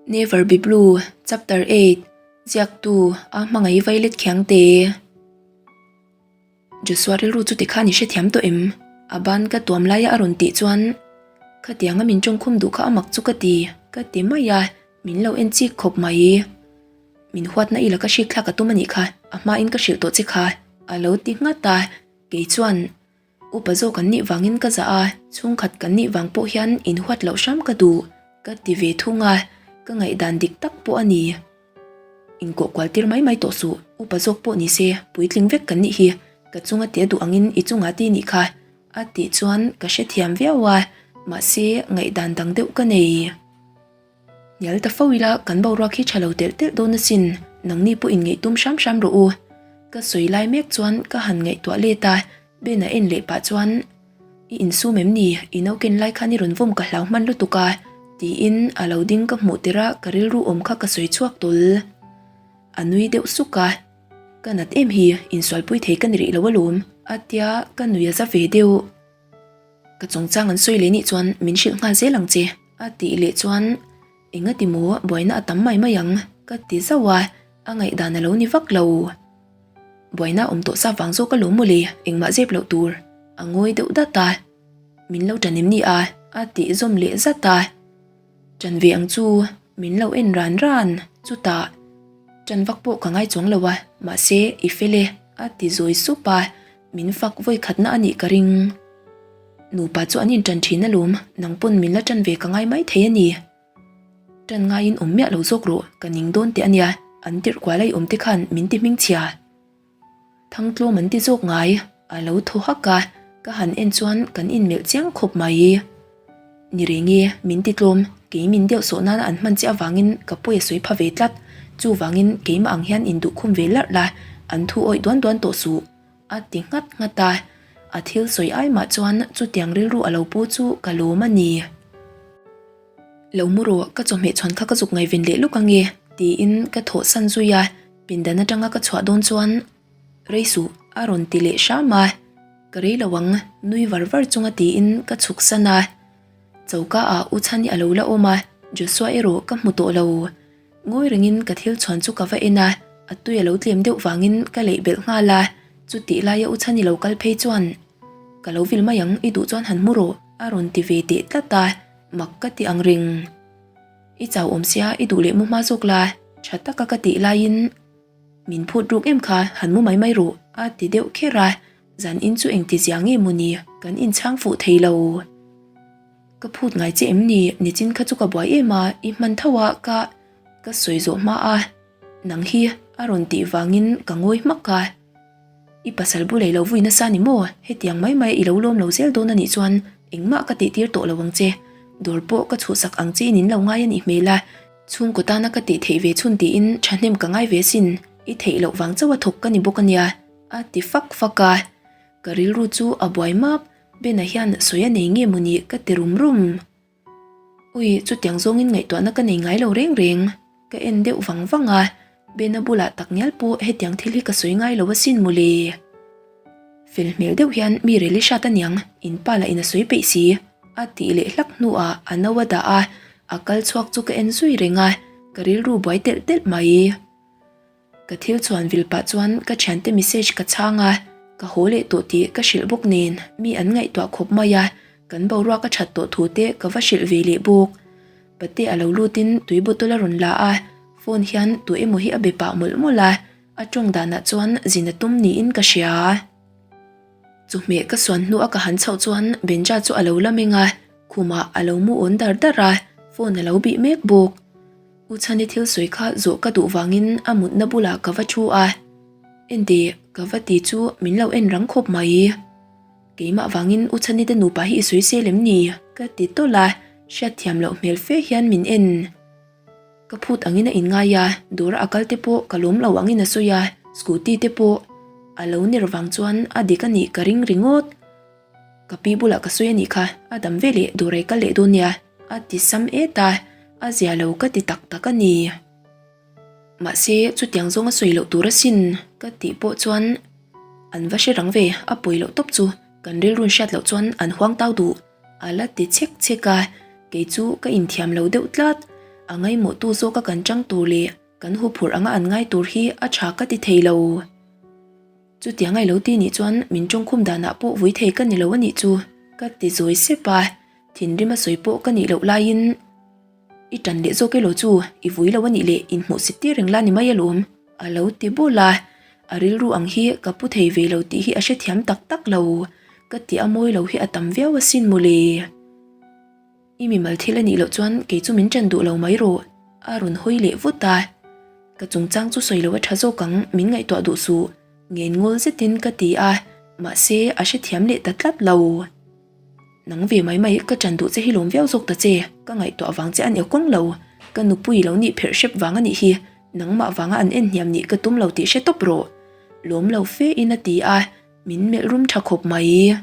Never Be Blue, Chapter 8, Ziaktu, A Hmangaih Violet Khiangte. Joshua rilru chu tikhan i hrethiam tawh em? A ban ka tuam laia a rawn tih chuan, Khatianga min tawngkhum duh kha a mak chu ka ti, ka ti mai a, min lo en chik khawp mai. Min huatna i laka hrik thlak a tum a nih kha, a hmain ka hrilh tawh che kha, a lo ti nghat a, kei chuan, Upa zawk an nih vangin ka zah a, chhungkhat kan nih vang pawh hian inhuat loh hram ka duh, ka ti ve thung a, ka ngaihdan dik tak pawh a ni. Inkawh kual tir mai mai tawh suh, upa zawk pawh ni se, puitling vek kan nih hi, ka chunga tia duh angin i chunga ti nih kha, a tih chuan ka hrethiam viau a, mahse ngaihdan dang deuh ka nei. Hnial ta fo ila kan boruak hi tha lo telh telh dawn asin, nangni pawh inngeih tum hram hram rawh u. Ka sawi lai mek chuan ka han ngaihtuah let a, Ben a en leh pah chuan, I insum em ni? I nauken lai khan i rawn vawm ka hlau hman lutuk a, tiin a lo ding ka hmuh tirh a ka rilru awm kha ka sawi chhuak tawl. A nui deuh suk a, Ka nat em hi, insualpui thei ka ni rih lo alawm, a tia ka nui a za ve deuh. Ka chungchang an sawi leh nih chuan min hrilh nghal zel ang che, a tih leh chuan engati maw buaina a tam mai mai ang ka ti zauh a, a ngaihdan a lo ni vak lo. Buaina a awm tawh sa vang zawk alawm mawle, engmah zep loh tur a ngawi deuh dat a, min lo ṭan em ni a? a tih zawm leh zat a. Ṭan ve ang chu min lo en ran ran, chutah ṭan vak pawh ka ngai chuang lo a, mahse i fel e a ti zawi sup a. Min fak vawi khatna a nih ka ring. Nupa chu an inṭan ṭhin alawm, nang pawn min la ṭan ve ka ngai mai thei a ni. Ṭan ngaiin awm miah lo zawk rawh, ka ning dawn teh a nia, an tirh kual a i awm te khan min ti hmingchhia. Thangtlawm an ti zawk ngai, a lo thaw hak a, ka han en chuan kan inmelh chiang khawp mai. Ni reng e, min ti tlawm, kei min deuh sawh nana an hman che avangin ka pawi a sawi pha ve tlat, chuvangin keimah ang hian induhkhum ve larh la, an thu awih duan duan tawh suh. A ti nghat nghat a, a thil sawi ai mah chuan chutiang rilru a lo pu chu ka lawm a ni. Lo mu rawh, ka chawhmeh chhuan kha ka zuk ngaihven leh lawk ange, tiin ka thawhsan zui a, pindan atanga ka chhuah dawn chuan Rei suh, a rawn ti leh hram a, ka rei lo ang, nui var var chunga tiin ka chhuk san a. Choka ah U Chhani a lo la awm a, Joshua erawh ka hmu tawh lo. Ngawi rengin ka thil chhuan chu ka va en a, a tui a lo tlem deuh vangin ka leih belh nghal a, chutih laia U Chhani lo kal phei chuan, Ka lo vil mai ang, i duh chuan han mu rawh, a rawn ti ve teh tlat a, mak ka ti ang reng. I chau awm sia, i duh leh mu hma zawk la, tha taka ka tih laiin, Min phut ruk em kha, han mu mai mai rawh, a ti deuh kher a, zan in chu engti zia nge maw ni, kan inchhang fuh thei lo. Ka phut ngai che em ni, nichin kha chu ka buai em a, i hman tho a, ka ka sawi zawh hma a, nang hi a rawn tih vangin ka ngawi hmak a. I pasal bu lei lo vui nasa ni maw, hetiang mai mai i lo lawm lo zel dawn a nih chuan engmah ka tih tir tawh lo ang che, dawr pawh ka chhuhsak ang che in in lo ngai a nih hmel a, chhungkaw tana ka tih theih ve chhun tiin thahnem ka ngai ve sin, i theih loh vang chauh a thawk ka ni bawk a nia, a ti fak fak a, ka rilru chu a buai map. Bena hian sawi a nei nge maw ni ka ti rum rum. Ui, chutiang zawngin ngaihtuahna ka nei ngai lo reng reng. Ka en deuh vang vang a, Bena bulah tak ngial pawh hetiang thil hi ka sawi ngai lo asin maw le. Fel hmel deuh hian mi rel i hrat aniang, in pa lah in a sawi peih si. A tih leh hlak hnuah a no a dah a, a kal chhuak chu ka en zui reng a, ka rilru buai telh telh mai. Ka thil chuan vil pah chuan ka thiante message ka chhang a, ka haw leh tawh tih ka hrilh bawk nen mi an ngaihtuah khawp mai a, kan boruak a that tawh thu te ka va hrilh ve leh bawk. Pate a lo lutin tui bottle a rawn la a, phone hian tu emaw hi a be pah mawlh mawlh a, a tawng danah chuan zin a tum niin ka hria. Chawhmeh ka suan hnu a ka han chhoh chuan Benja chu a lo la meng a, khumah a lo mu awn dar dar a, phone a lo bih mek bawk. U Chhani thil sawi kha zawh ka duh vangin a mutna bulah ka va thu a, Enteh, ka va ti chu min lo en rang khawp mai. Keimah vangin U Chhani te nupa hi i sawi sel em ni? ka ti tawlh a, hriatthiam loh hmel fe hian min en. Ka phut angin a inngai a, dawra a kal te pawh ka lawm lo angin a sawi a, scooty te pawh a lo ner vang chuan a dik a nih ka ring ringawt. Ka pi bulah ka sawi a nih kha, a dam ve leh dawrai kal leh dawn nia, a ti sam et a, a zia lo ka ti tak tak a ni. Mahse, chutiang zawng a sawi loh tur asin ka tih pawh chuan an va hre rang ve, a pawi loh tawp chu kan rilrun hriat loh chuan an huang tau duh. A la ti chek chek a, kei chu ka inthiam lo deuh tlat. A ngaimawhtu zawka kan ṭang tur leh kan huphurh anga an ngai tur hi a ṭha ka ti thei lo. Chutiang a i lo ti nih chuan min ṭawngkhum danah pawh vui thei ka ni lo a nih chu, ka ti zawi sep a, thinrim a sawi pawh ka nih loh laiin i ṭan leh zawk elaw chu i vui lo a nih leh inhmuhsit tir reng la ni mai alawm, a lo ti bul a. A rilru ang hi ka pu thei ve lo tih hi a hrethiam tak tak lo, ka ti a mawi lo hi a tam viau asin mawle. I mimal thil a nih loh chuan kei chu min ṭan duh lo mai rawh, a rawn hawi leh vut a. Ka chungchang chu sawi lo a ṭha zawk ang, min ngaihtuah duh suh, ngen ngawl zetin ka ti a, mahse a hrethiam leh ta tlat lo. Nang ve mai mai, ka ṭan duh che hi lawm viau zawk ta che, ka ngaihtuah vang che a ni kawng lo, ka nupui lo nih pherh hrep vang a nih hi, nangmah vanga an en hniam nih ka tum lo tih hre tawp rawh, lawm lo fe in a ti a, min melh rum ṭha khawp mai.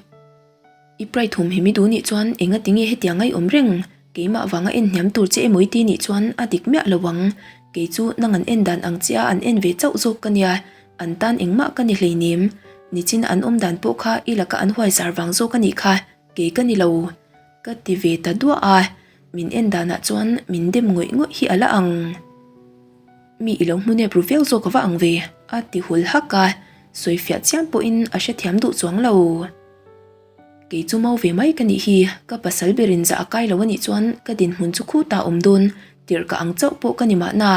I pride hum hi mi duh nih chuan enga tinge hetiang ai awm reng? Keimah vanga en hniam tur che emaw i ti nih chuan a dik miah lo ang. Kei chu nang an en dan ang chia an en ve chauh zawk ka nia, an tan engmah ka ni hleinem. Nichin an awm dan pawh kha i laka an huaizar vang zawk a nih kha, kei ka ni lo. Ka ti ve ta duah a, min en danah chuan min dem ngawih ngawih hi a la ang. Mi i lo hmu nep ru viau zawk a va ang ve, a ti hul hak a, sawifiah chiam pawhin a hrethiam duh chuang lo. Kei chu mau ve mai ka nih hi, ka pasal berin zah a kai lo a nih chuan ka dinhmun chu khutah awm dawn, tirh ka ang chauh pawh ka ni mahna,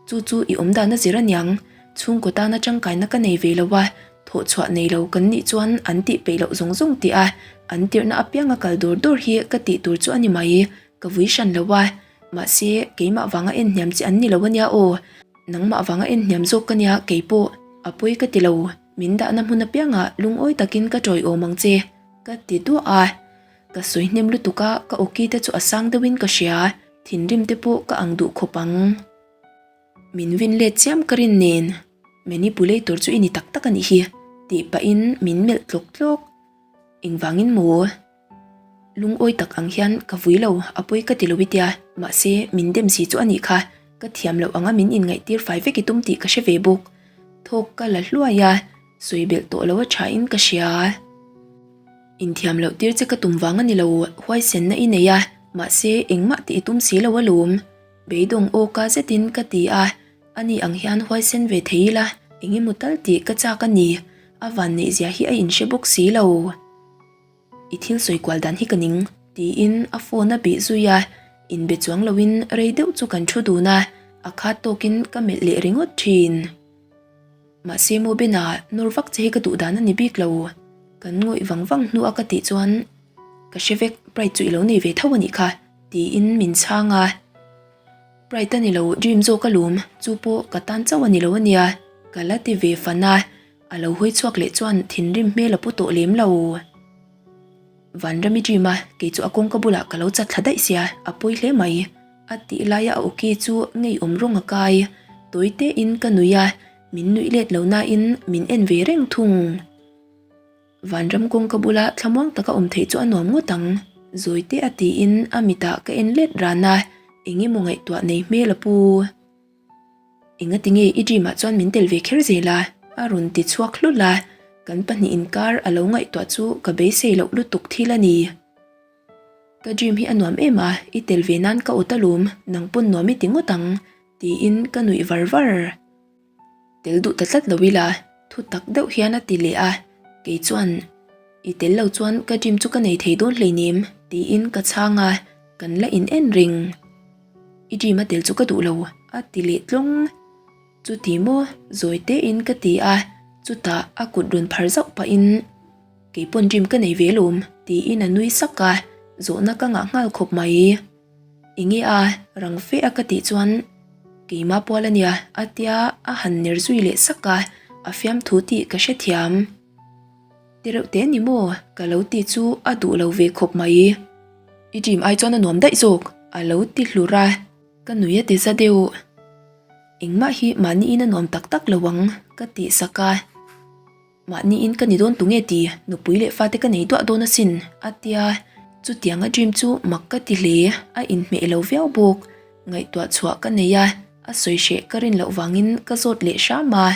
chu chu i awm dan a zir aniang, chhungkaw tana tangkaina ka nei ve lo a, thawhchhuah nei lo kan nih chuan an tih peih loh zawng zawng tih a, an tirhna apianga kal dawr dawr hi ka tih tur chu a ni mai, ka vui hran lo a, mahse keimah vanga en hniam chi an ni lo ania aw, nangmah vanga en hniam zawk ka nia keipawh, a pawi ka ti lo. Min dahna hmun apiangah lungawi takin ka tawiawm ang che, ka ti duah a. Ka sawi hnem lutuk a, ka awki te chu a sang deuhin ka hria, thinrim te pawh ka ang duh khawp ang. Min vin let chiam ka rin nen, manipulator chu i ni tak tak a nih hi, tih pahin min melh tlawk tlawk. Engvangin maw? Lungawi tak ang hian ka vui lo, a pawi ka ti lo i tia, mahse min dem si chu a nih kha, ka thiam loh anga min inngaihtir fai vek i tum tih ka hre ve bawk. Thawk ka la hluai a, sawi belh tawh lo a tha in ka hria. Inthiam loh tir che ka tum vang a ni lo, huaisenna i nei a, mahse engmah tih i tum si lo alawm. Beidawng aw ka zetin ka ti a, ani ang hian huaisen ve thei ila, engemaw tal tih ka chak a ni, a vanneihzia hi a inhre bawk si lo. I thil sawi kual dan hi ka ning, tiin a phone a bih zui a, inbe chuang loin rei deuh chu kan thu dun a, a khat tawkin ka melh leh ringawt thin. Mahse maw Bena, nawr vak che hi ka duh dan a ni bik lo, kan ngawih vang vang hnu a ka tih chuan, Ka hre vek, pride chu i lo nei ve tho a nih kha, tiin min chhang a. Pride a ni lo, dream zawk a lum, chu pawh ka tan chauh a ni lo a nia, ka la ti ve fan a. A lo hawi chhuak leh chuan thinrim hmel a pu tawh lem lo. Vanrami dream a, kei chu a kawngka bulah ka lo chat thla daih sia, a pawi hle mai. A tih laia a awki chu ngeiawm rawng a kai. Tawi tein ka nui a, min nuih let lo nain min en ve reng thung. Vanram kawngka bula thlamuang taka awm theih chu a nuam ngawt ang, zawi te a tiin a mitah ka en let ran a, eng emaw ngaihtuah nei hmel a pu. Engatinge i dream ah chuan min tel ve kher zel a? a rawn ti chhuak hlul a, kan pahnih inkar a lo ngaihtuah chu ka beisei loh lutuk thil a ni. Ka dream hi a nuam em a, i tel ve nan ka awt alawm, nang pawn nuam i ti ngawt ang, tiin ka nuih var var. Tel duh ta tlat lo ila, thu tak deuh hian a ti leh a, kei chuan, I tel lo chuan ka dream chu ka nei thei dawn hleinem, tiin ka chhang a, kan la in en reng. I dream a tel chu ka duh lo, a ti leh tlawng. Chuti maw? Zawi tein ka ti a, chutah a kut rawn phar zauh pahin, Kei pawn dream ka nei ve lawm, tiin a nui sak a, zawhna ka ngah nghal khawp mai. Enge a, rang fe a ka tih chuan, Keimah pual a nia, a tia a han ner zui leh sak a, a fiamthu tih ka hrethiam. Ti reuh te ni maw? Ka lo ti chu a duh lo ve khawp mai. I dream ai chuan a nuam daih zawk, a lo ti hlur a, ka nui a ti za deuh. Engmah hi mahniin a nuam tak tak lo ang, ka tih sak a. Mahniin ka ni dawn tunge ti, nupui leh fate ka nei duah dawn asin, a tia. Chutiang a dream chu mak ka ti hle, a inhmeh lo viau bawk. Ngaihtuah chhuah ka nei a, a sawi hreh ka rin loh vangin ka zawt leh hram a.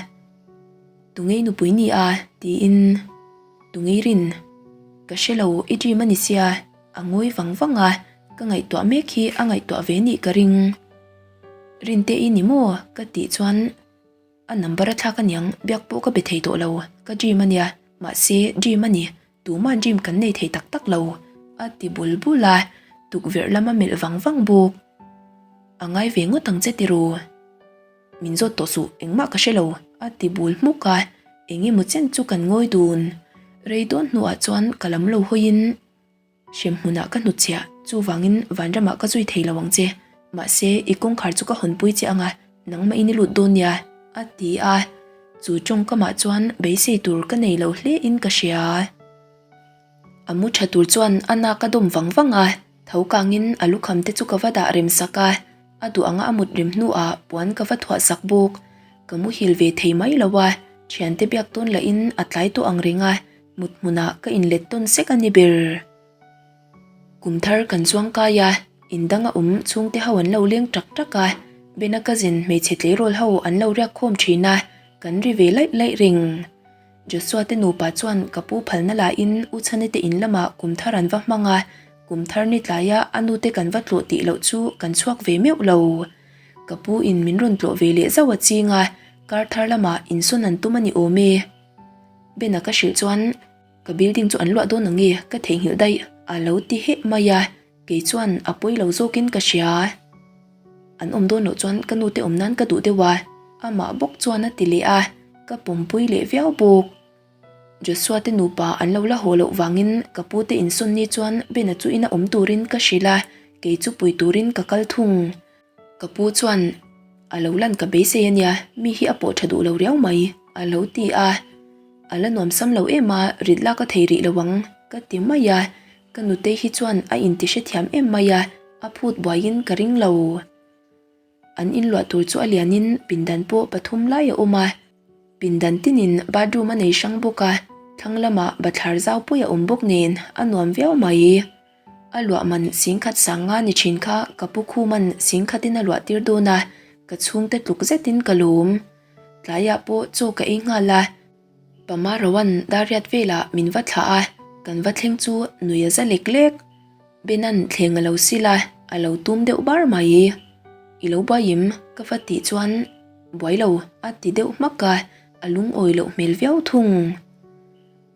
Tungei nupui ni a? tiin Tungei rin ka hre lo, i dream a ni sia, a ngawi vang vang a, ka ngaihtuah mek hi a ngaihtuah ve nih ka ring. Rinte i ni maw? Ka tih chuan a number a thlak aniang biak pawh ka be thei tawh lo, ka dream ania, mahse dream a ni, Tuma'n dream kan nei thei tak tak lo, a ti bul bul a, tukverh lama melh vang vang bawk. A ngai ve ngawt ang che tiraw? Min zawt tawh suh, engmah ka hre lo, a ti bul hmuk a, eng emaw chen chu kan ngawi dun. Rei dawn hnuah chuan ka lam lo hawiin hremhmunah ka hnutchhiah, chuvangin vanramah ka zui thei lo ang che. Mahse, i kawngkhar chu ka hawnpui che ang a, Nangmah in i lut dawn nia, a ti a. Chu tawngkamah chuan beisei tur ka nei lo hle in ka hria. A mu tha tur chuan a nak a dawm vang vang a, tho kangin a lukham te chu ka va dah rem sak a, a duh anga a mut rem hnuah puan ka va thuah sak bawk. Ka muhil ve thei mai lo a, thiante biak tawn lahin a tlai tawh ang reng a, mut hmunah ka inlet tawn sek a ni ber. Kum thar kan chuang kai a, in dang a awm chhungte ho an lo leng tak tak a, Bena cousin hmeichhe tleirawl ho an lo riak khawm thin a, kan ri ve laih laih reng. Joshua te nupa chuan ka pu phalna lahin U Chhane te in lamah kum thar an va hmang a, kum thar ni tlaia a nute kan va tlawh tih loh chu kan chhuak ve meuh lo. Ka pu in min rawn tlawh ve leh zauh a ching a, kar thar lamah insawn an tum a ni awm e. Bena ka hrilh chuan. Ka building chu an luah dawn ang nge ka theihnghilh daih a lo ti heh mai a, kei chuan a pawi lo zawkin ka hria. An awm dawn loh chuan ka nute awm nan ka duh deuh a, amah bawk chuan a ti leh a, ka pawmpui leh viau bawk. Joshua te nupa an lo la haw loh vangin ka pu te insawn ni chuan Bena chu ina awm turin ka hrilh a, kei chu pui turin ka kal thung. Ka pu chuan a lo lan ka beisei a nia, mi hi a pawh tha duh lo riau mai, a lo ti a. A la nuam sam lo em a, rit lak a thei rih lo ang, ka ti mai a. Ka nutei hi chuan a inti hrethiam em mai a, a phut buaiin ka ring lo. An inluah tur chu a lianin pindan pawh pathum lai a awm a. Pindan tinin bathroom a nei hrang bawk a, thlang lamah bathlar zau pawih a awm bawk nen a nuam viau mai. A luah man singkhat sang nga ni thin kha ka pu Khuman singkhatin a luah tir dawn a, ka chhungte tluk zetin ka lawm. Tlaiah pawh chaw ka ei nghal a, Pama Rowan Dariat velah min va thlah a, kan va thleng chu nui a za lek lek. Benan thleng a lo sil a, a lo tum deuh bar mai. I lo buaim ka va tih chuan buai lo a ti deuh hmak a, a lungawi loh hmel viau thung.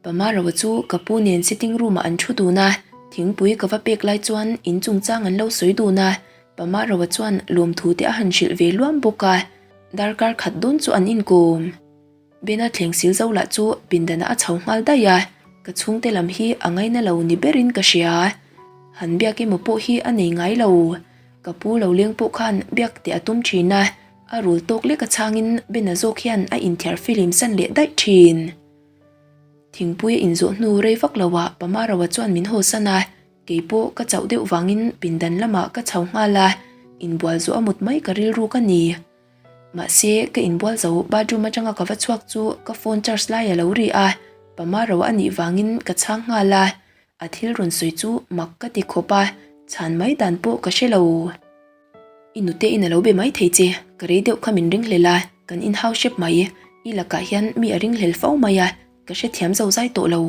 Pamarawa chu ka pu nen sitting room ah an thu dun a, thingpui ka va pek lai chuan in chungchang an lo sawi dun a, Pamarawa chuan lawmthu te a han hrilh ve luam bawk a, darkar khat dawn chu an inkawm. Bena thleng sil zo lah chu pindanah a chho nghal daih a, ka chhungte lam hi a ngaina lo ni berin ka hria. Han biak emaw pawh hi a nei ngai lo. Ka pu lo leng pawh khan biak teh a tum thin a, a rul tawk lek a chhangin Bena zawk hian a inthiar filim san leh daih thin. Thingpui a inzawh hnu rei vak lo ah Pamarawa chuan min haw san a, kei pawh ka chauh deuh vangin pindan lamah ka chho nghal a, inbual zawh a mut mai ka rilru ka ni. Mahse, ka inbual zo bathroom atanga ka va chhuak chu ka phone charge lai a lo ri a, Pamarawa a nih vangin ka chhang nghal a, a thil rawn sawi chu mak ka ti khawp a, chhan mai dan pawh ka hre lo. I nute in a lo be mai thei che, ka rei deuh kha min ringhlel a, kan inhau hrep mai. I lakah hian mi a ringhlel fo mai a, ka hrethiam zo zai tawh lo.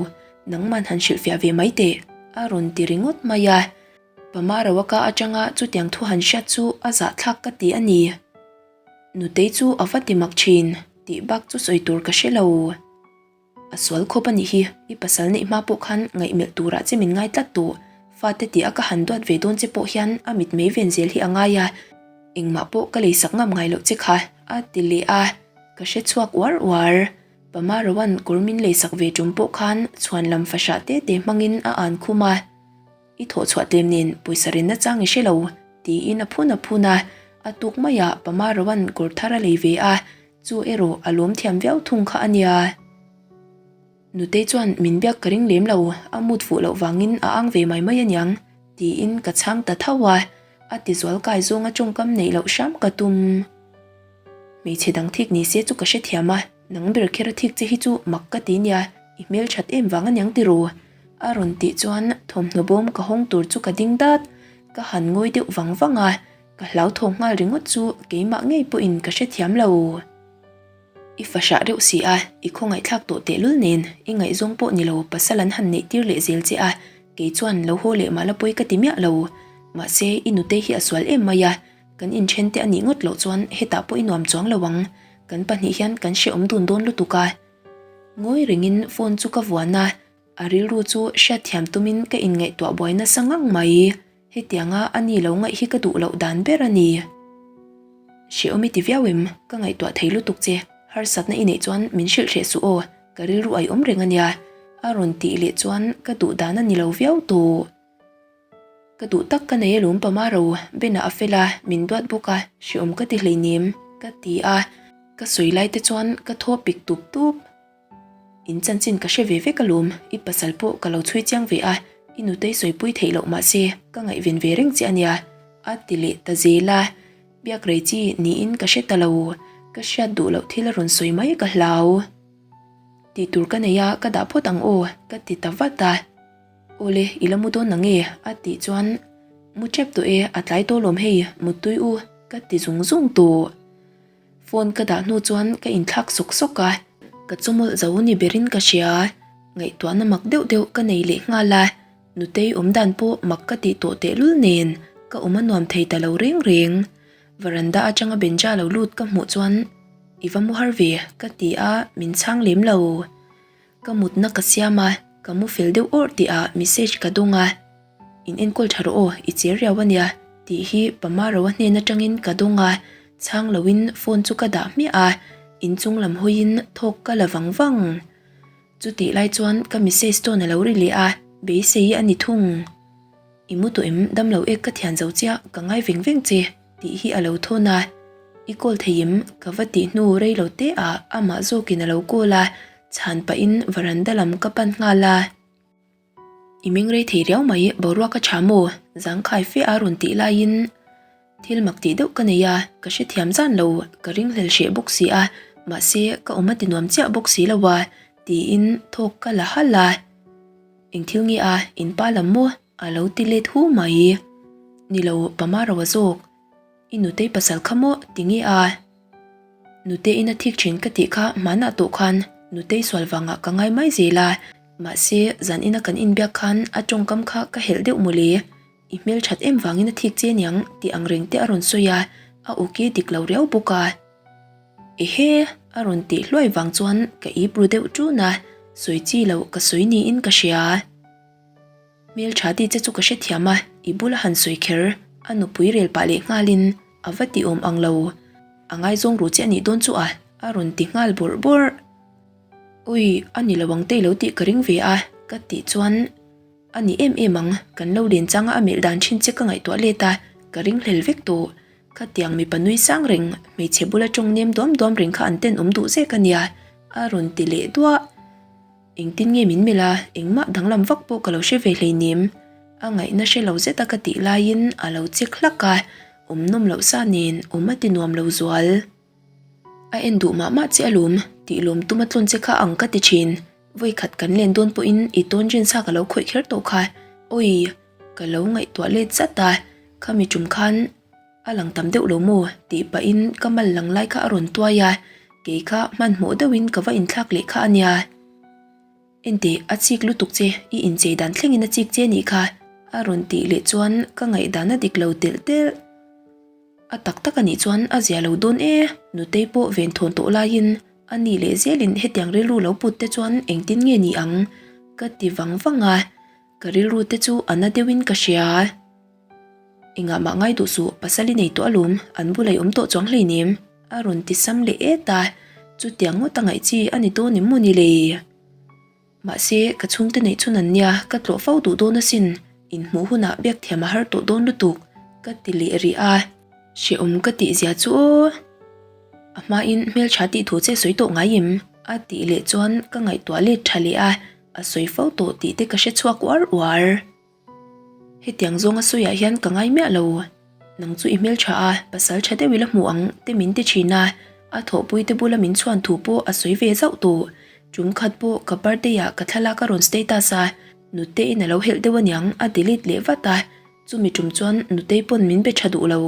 Nangman han hrilhfiah ve mai teh, a rawn ti ringawt mai a. Pama Rawaka atanga chutiang thu han hriat chu a zahthlak ka ti a ni. Nutei chu a va ti mak thin, tih bak chu sawi tur ka hre lo. A sual khawp a nih hi, i pasal neih hma pawh khan ngaihmelh turah che min ngai tlat tawh. Fate tia ka han duat ve dawn che pawh hian a mitmei ven zel hi a ngai a, engmah pawh ka leisak ngam ngai loh che kha, a ti leh a, ka hre chhuak uar uar. Pama Rowan kawr min leisak ve tum pawh khan chhuan lam fahrah te te hmangin a an khum a. I thawh chhuah tlem nen pawisa ren nachang i hre lo, tiin a phun a phun a. A tuk maiah Pama Rowan kawr thar a lei ve a, Chu erawh a lawm thiam viau thung kha a nia. Nutei chuan min biak ka ring lem lo, a mut fuh loh vangin a ang ve mai mai aniang, tiin ka chhang ta tho a, a ti zual kai zawnga tawngkam neih loh hram ka tum. Hmeichhe dang thik ni se chu ka hrethiam a, nang ber kher a thik che hi chu mak ka ti nia, i hmelthat em vang aniang tiraw? A rawn tih chuan thawmhnaw bawm ka hawng tur chu ka ding dat, ka han ngawi deuh vang vang a, Ka hlauthawng nghal ringawt chu keimah ngei pawhin ka hrethiam lo. I fahrah reuh si a, i khawngaihthlak tawh tehlul nen, i ngaihzawng pawh ni lo pasal an han neih tir leh zel che a, kei chuan lo haw leh mah la pawi ka ti miah lo. Mahse, i nutei hi a sual em mai a, Kan inthen te a nih ngawt loh chuan hetah pawh i nuam chuang lo ang, kan pahnih hian kan hrehawm dun dawn lutuk a. Ngawi rengin phone chu ka vuan a, a rilru chu hriatthiam tumin ka inngaihtuah buai nasa ngang mai. Hetianga a ni lo ngaih hi ka duh loh dan ber a ni. Hrehawm i ti viau em? Ka ngaihtuah thei lutuk che. Harsatna i neih chuan min hrilh hreh suh aw, ka rilru ai awm reng a nia. A rawn tih leh chuan ka duh dan a ni lo viau tawh. Ka duh tak ka nei alawm Pamaro, Bena a fel a, min duat bawk a, hrehawm ka ti hleinem, ka ti a. Ka sawi lai te chuan ka thaw pik tup tup. In chanchin ka hre ve vek alawm, i pasal pawh ka lo chhui chiang ve a, i nutei sawipui theih loh mahse ka ngaihven ve reng che a nia, a ti leh ta zel a. Biak rei chi niin ka hre ta lo, ka hriat duh loh thil a rawn sawi mai ka hlau. Tih tur ka nei a, ka dah phawt ang aw, ka ti ta vat a. Awle, i la mu dawn na nge? a tih chuan, Mu tep tawh e, a tlai tawh lawm hei, muttui u, ka ti zung zung tawh. Phone ka dah hnu chuan ka inthlak sawk sawk a, ka chawmawlh zo ni berin ka hria. Ngaihtuahna mak deuh deuh ka nei leh nghal a, Nutei awm dan pawh mak ka tih tawh tehlul nen ka awm a nuam thei ta lo reng reng. Varanda atanga Benja lo lut ka hmuh chuan I va mu har ve ka ti a, min chhang lem lo. Ka mutna ka siam a, ka mu fel deuh awrh tihah message ka dawng a, In enkawl tha rawh aw, i cher riau a nia, tih hi Pamaroa hnen atangin ka dawng a, chhang loin phone chu ka dah hmiah a, inchung lam hawiin thawk ka la vang vang. Chutih lai chuan ka message tawn a lo ri leh a, beisei a ni thung. I mu tawh em, damlo ek ka thian zo chiah, ka ngai veng veng che, tih hi a lo thawn a. I call thei em? Ka va tih hnu rei lo te ah amah zawkin a lo call a, chhan pahin varanda lam ka pan nghal a. I meng rei thei riau mai, boruak a tha maw? Zangkhai fe a rawn tih laiin thil mak tih deuh ka nei a, ka hrethiam zan lo, ka ringhlel hreh bawk si a, mahse ka awm a ti nuam chiah bawk si lo a, tiin thawk ka la halh a. Eng thil nge a, in pa lam maw? A lo ti let hu mai. Ni lo, Pamaro a zawk. I nutei pasal kha maw ti nge a? Nuteiin a thik thin ka tih kha hmanah tawh khan nutei sual vangah ka ngai mai zel a, mahse zan ina kan inbiak khan a tawngkam kha ka helh deuh mawle. I hmel that em vangin a thik che niang tih ang reng te a rawn sawi a, a awki dik lo riau bawk a. Ehe! A rawn tih hluai vang chuan ka ip ru deuh ṭun a, sawi chi loh ka sawi niin ka hria. Hmeltha ti che chu ka hrethiam a, i bula han sawi kher, a nupui rel pah leh nghalin a va ti awm ang lo. A ngaizawng ru che a nih dawn chu a, a rawn ti nghal bawrh bawrh. Ui, a ni lo ang te i lo tih ka ring ve a, ka tih chuan a ni em em ang, kan lo len changa a melh dan thin che ka ngaihtuah let a, ka ring hlel vek tawh. Khatiang mipa nui sang reng, hmeichhe bula tawng nem duam duam reng kha an tenawm duh zek a nia, a rawn ti leh duah. Engtin nge min melh a, engmah danglam vak pawh ka lo hre ve hleinem. A ngaihna hre lo zet a ka tih laiin a lo chek hlak a, awm nawm loh sa nen awm a ti nuam lo zual. A en duh mah mah che alawm, tih lawm tum a tlawn che kha ang ka ti thin. Vawikhat kan len dawn pawhin i tawn rin sa ka lo khawih kher tawh kha. Awii, ka lo ngaihtuah let zat a, khami tum khan A lang tam deuh lo maw? tih pahin ka mal lang lai kha a rawn tuai a, kei kha hmanhmawh deuhin ka va inthlak leh kha a nia. Enteh, a chik lutuk che, i inchei dan thlengin a chik che nih kha, a rawn tih leh chuan ka ngaihdan a dik lo telh telh. A tak tak a nih chuan a zia lo dawn e, Nutei pawh venthawn tawh laiin a ni leh zelin hetiang rilru lo put te chuan engtin nge ni ang? ka ti vang vang a, ka rilru te chu a na deuhin ka hria. Engah mah ngai duh suh, pasal i nei tawh alawm, an bula i awm tawh chuang hleinem, a rawn ti sam leh et a, chutiang ngawt a ngaih chi a ni dawn em maw ni le? Mahse, ka chhungte neih chhun an nia, ka tlawh fo duh dawn asin, inhmuh hunah biak thiam a har tawh dawn lutuk, ka ti leh rih a. Hrehawm ka tih zia chu aw, a hmain hmeltha tih thu che sawi tawh ngai em? a tih leh chuan ka ngaihtuah let tha leh a, a sawi fo tawh tih te ka hre chhuak uar uar. Hetiang zawnga sawiah hian ka ngai miah lo. Nang chu i hmeltha a, pasal tha deuh i la hmu ang te min ti thin a, a thawhpui te bula min chhuan thu pawh a sawi ve zauh tawh. Tum khat pawh ka birthday ah ka thlalak a rawn status a, Nute in a lo helh deuh aniang a delete leh vat a, chumi tum chuan Nutei pawn min be tha duh lo.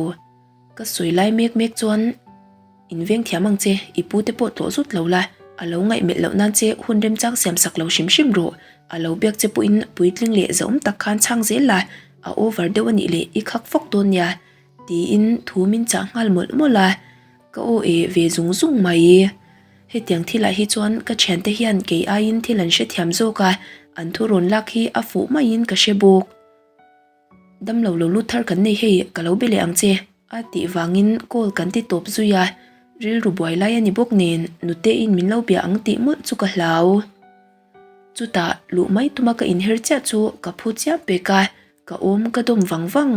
Ka sawi lai mek mek chuan In veng thiam ang che, i pu te pawh tlawh zut lo la, a lo ngaihmelh loh nan che hun remchang siam sak lo hrim hrim rawh, a lo biak che pawhin puitling leh zahawm tak khan chhang zel la, a over deuh a nih leh i khak fawk dawn nia. Tiin thu min chah nghal mawlh mawlh a, ka aw eh ve zung zung mai. Hetiang thilah hi chuan ka thiante hian kei aiin thil an hrethiam zawk a, an thu rawn lak hi a fuh maiin ka hre bawk. Damlo lo lut thar kan nei hei, ka lo be leh ang che, a tih vangin call kan ti tawp zui a, rilru buai lai a ni bawk nen nuteiin min lo bia ang tih mawlh chu ka hlau. Chutah luh mai tuma ka inher chiah chu ka phu chiah pek a, ka awm ka dawm vang vang.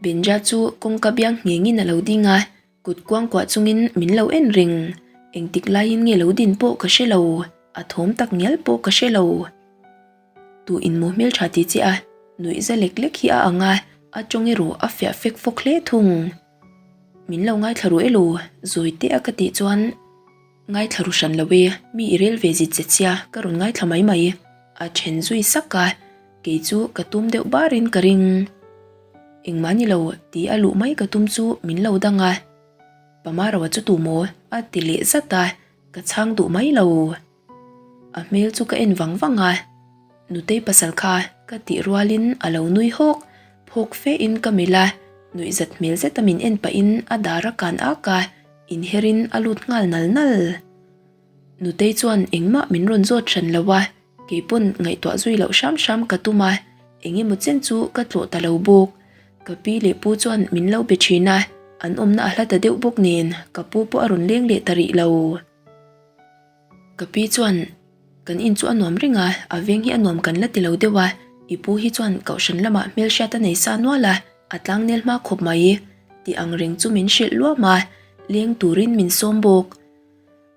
Benja chu kawngka biang nghengin a lo ding a, kut kuangkuah chungin min lo en reng. Engtik laiin nge lo din pawh ka hre lo, a thawm tak ngial pawh ka hre lo. Tu in maw hmeltha ti che a, nuih za lek lek hi a ang a, a tawng erawh a fiah fek fawk hle thung. Min lo ngaithla ru elo, zawi teh a ka tih chuan ngaithla ru hran lo e, mi i rel ve zit che chia, ka rawn ngaithla mai mai, a then zui sak a. Kei chu ka tum deuh barin ka ring. Engmah ni lo tih a luh mai ka tum chu min lo dang a. Pamarawa chu tu maw? a ti leh zat a, ka chhang duh mai lo. A hmel chu ka en vang vang a, Nutei pasal kha ka tih rualin a lo nui hawk, phawk fe in ka melh a, nuih zat hmel zeta min en pahin a dar a kan ak a, inherin a lut nghal nal nal. Nutei chuan engmah min rawn zawt hran lo a, Kei pawn ngaihtuah zui loh hram hram ka tum a, eng emaw chen chu ka tlawh ta lo bawk. Ka pi leh pu chuan min lo be thin a, an awmna a hla ta deuh bawk nen ka pu pawh a rawn leng leh ta rih lo. Ka pi chuan, Kan in chu a nuam reng a, a veng hi a nuam kan la ti lo deuh a, i pu hi chuan kohhran lamah hmelhriat a nei sa nual a, a tlangnel hma khawp mai, tih ang reng chu min hrilh luam a, leng turin min sawm bawk.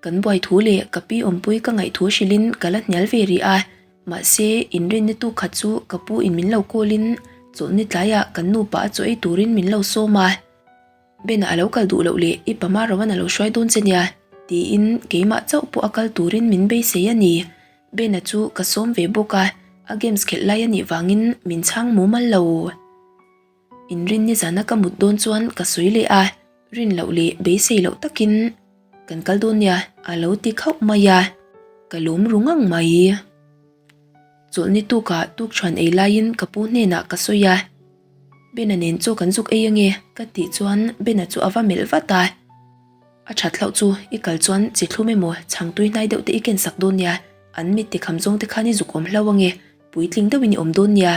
Kan buai thu leh ka pi awmpui ka ngaih thu hrilhin ka la hnial ve rih a, mahse inrinna tu khat chu ka pu in min lo call in chawlhni tlaiah kan nupa a chaw ei turin min lo sawm a, Bena a lo kal duh loh leh i pama Rowan a lo hruai dawn che nia tiin keimah chauh pawh a kal turin min beisei a ni. Bena chu ka sawm ve bawk a, a games khelh lai a nih vangin min chhang mumal lo. Inrin nizana ka mut dawn chuan ka sawi leh a, rin loh leh beisei loh takin kan kal dawn nia a lo ti khauh mai a, ka lawm ru ngang mai. Chawlhni tukah tukṭhuan ei laiin ka pu hnenah ka sawi a, Bena nen chaw kan zuk ei ange ka tih chuan Bena chu a va melh vat a, A ṭhat hlauh chu i kal chuan chi thlum emaw chhang tui hnai deuh te i ken sak dawn nia, an mit tikham zawng te khan i zuk awm hlauh ange, puitling deuhin i awm dawn nia.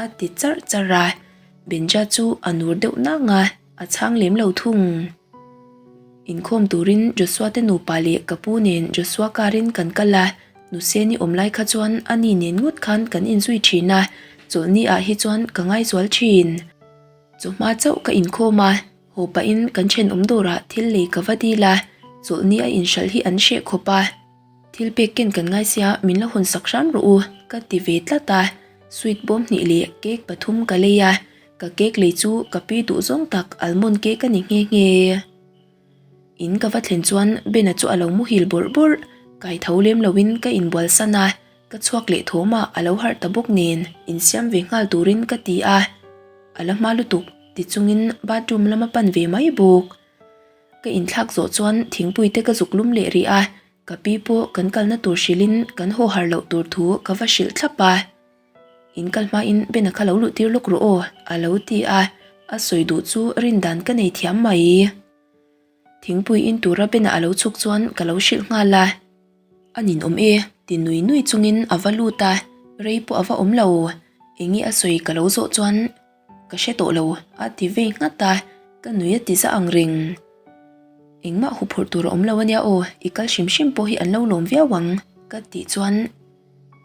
A ti charh charh a, Benja chu a nur deuh nang a, a chhang lem lo thung. Inkhawm turin Joshua te nupa leh ka pu nen Joshua car in kan kal a, Nuseni awm lai kha chuan a ni nen ngawt khan kan inzui thin a, chawlhni ah hi chuan ka ngaizual thin. Chawhma chauh ka inkhawm a, haw pahin kan thenawm dawrah thil lei ka va dil a, chawlhni a inhralh hi an hreh khawp a. Thil pek ken kan ngai sia min la hawn sak hram rawh u ka ti ve tlat a, sweet bawm hnih leh cake pathum ka lei a, ka cake lei chu ka pi duh zawng tak almond cake a ni nghe nghe. In ka va thlen chuan Bena chu a lo muhil bawrh bawrh, kai tho lem loin ka inbual san a, ka chhuak leh thawm a a lo harh ta bawk nen insiam ve nghal turin ka ti a, a la hma lutuk ti chungin bathroom lama pan ve mai bawk. Ka inthlak zawh chuan thingpui te ka zuk lum leh rih a, ka pi pawh kan kalna tur hrilhin kan haw har loh tur thu ka va hrilh thlap a. In kal hmain Bena kha lo luh tir lawk rawh aw a lo ti a, a sawi duh chu rin dan ka nei thiam mai. Thingpui in tura Bena a lo chhuk chuan ka lo hrilh nghal a. A ninawm e ti nui nui chungin a va lut a, rei pawh a va awm lo. Enge a sawi ka lo zawh chuan. Ka hre tawh lo, a ti vei nghat a, ka nui a ti za ang reng. Engmah huphurh tur a awm lo ania aw, i kal hrim hrim pawh hi an lo lawm viau ang, ka tih chuan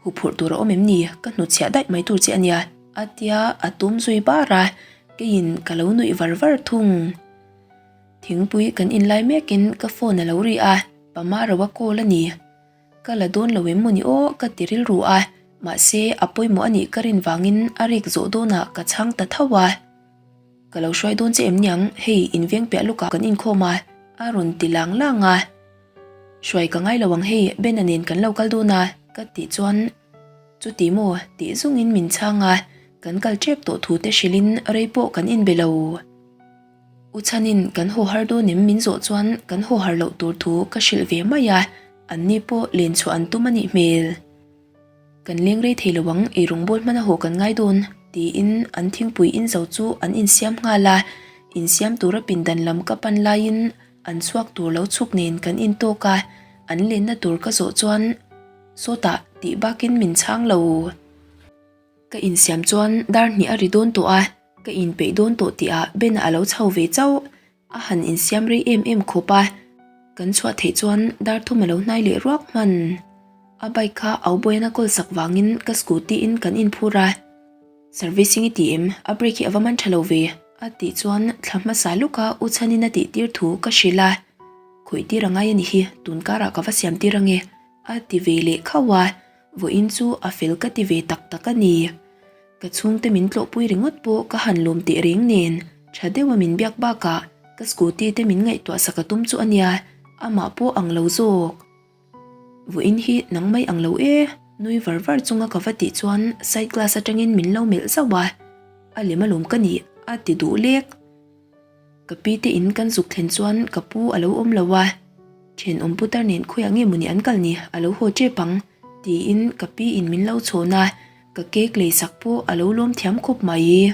huphurh tur a awm em ni, ka hnutchhiah daih mai tur che ania, a tia a tum zui bar a, keiin ka lo nuih var var thung. Thingpui kan in lai mekin ka phone a lo ri a, Pama ro a call a ni. Ka la dawn lo em maw ni aw ka ti rilru a, mahse a pawimawh a nih ka rin vangin a rik zawh dawnah ka chhang ta tho a. Ka lo hruai dawn che em niang, hei in veng piah lawkah kan inkhawm a, a rawn ti lang lang a. Hruai ka ngai lo ang hei, Bena nen kan lo kal dawn a, ka tih chuan chuti maw tih zungin min chhang a, kan kal tep tawh thu te hrilhin rei pawh kan inbe lo. U Chhanin kan haw har dawn em min zawh chuan kan haw har loh tur thu ka hrilh ve mai a, an ni pawh len chhuah an tum a nih hmel. Kan leng rei thei lo ang, ei rawngbawl hmana haw kan ngai dawn, tiin an thingpui in zo chu an insiam nghal a. Insiam tura pindan lam ka pan laiin an chhuak tur lo chhuk nen kan intawk a, an lenna tur ka zawh chuan sawtah tih bakin min chhang lo. Ka insiam chuan dar hnih a ri dawn tawh a, ka inpeih dawn tawh tihah Ben-a a lo chho ve chauh. A han insiam rei em em khawp a, kan chhuah theih chuan dar thum a lo hnai leh ruak hman. A bike kha au bawian a kawl sak vangin ka scooty in kan inphur a. Servicing i ti em? A brake hi a va man tha lo ve a tih chuan thla hmasa lawka u chhanin a tih tir thu ka hrilh a. Khawih tir a ngai a ni hi, tun karah ka va siam tir ange a ti ve leh khauh a, vawiin chu a fel ka ti ve tak tak a ni. Ka chhungte min tlawhpui ringawt pawh ka han lawm teh reng nen, tha deuha min biak bakah ka scooty te min ngaihtuah sak a tum chu a nia, amah pawh ang lo zawk. Vawiin hi nang mai ang lo e, nui var var chunga ka va tih chuan side glass atangin min lo melh zauh a, a lem alawm ka nih a ti duh lek. Ka pi te in kan zuk thlen chuan ka pu a lo awm lo a, thenawm putar nen khawiah nge mawni an kal ni a lo haw tep ang tiin ka pi in min lo chhawn a, ka cake lei sak pawh a lo lawm thiam khawp mai.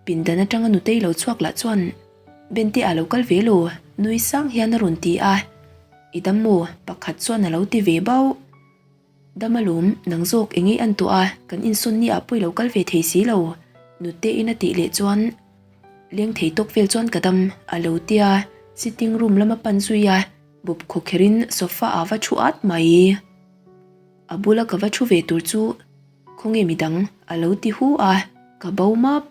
Pindan atanga nutei lo chhuak lah chuan Bente a lo kal ve lo nui sang hian a rawn ti a, I dam maw? Pakhat chuan a lo ti ve bauh. Dam alawm, nang zawk eng ei an tawh a, kan insawn ni ah pawh i lo kal ve thei si lo Nuteiin a tih leh chuan leng thei tawk vel chuan ka dam a lo tia, sitting room lama pan zui a, bawp khawkherhin sofa ah va thu at mai. A bula ka va thu ve tur chu Khawnge midang a lo ti hu a, ka bo map.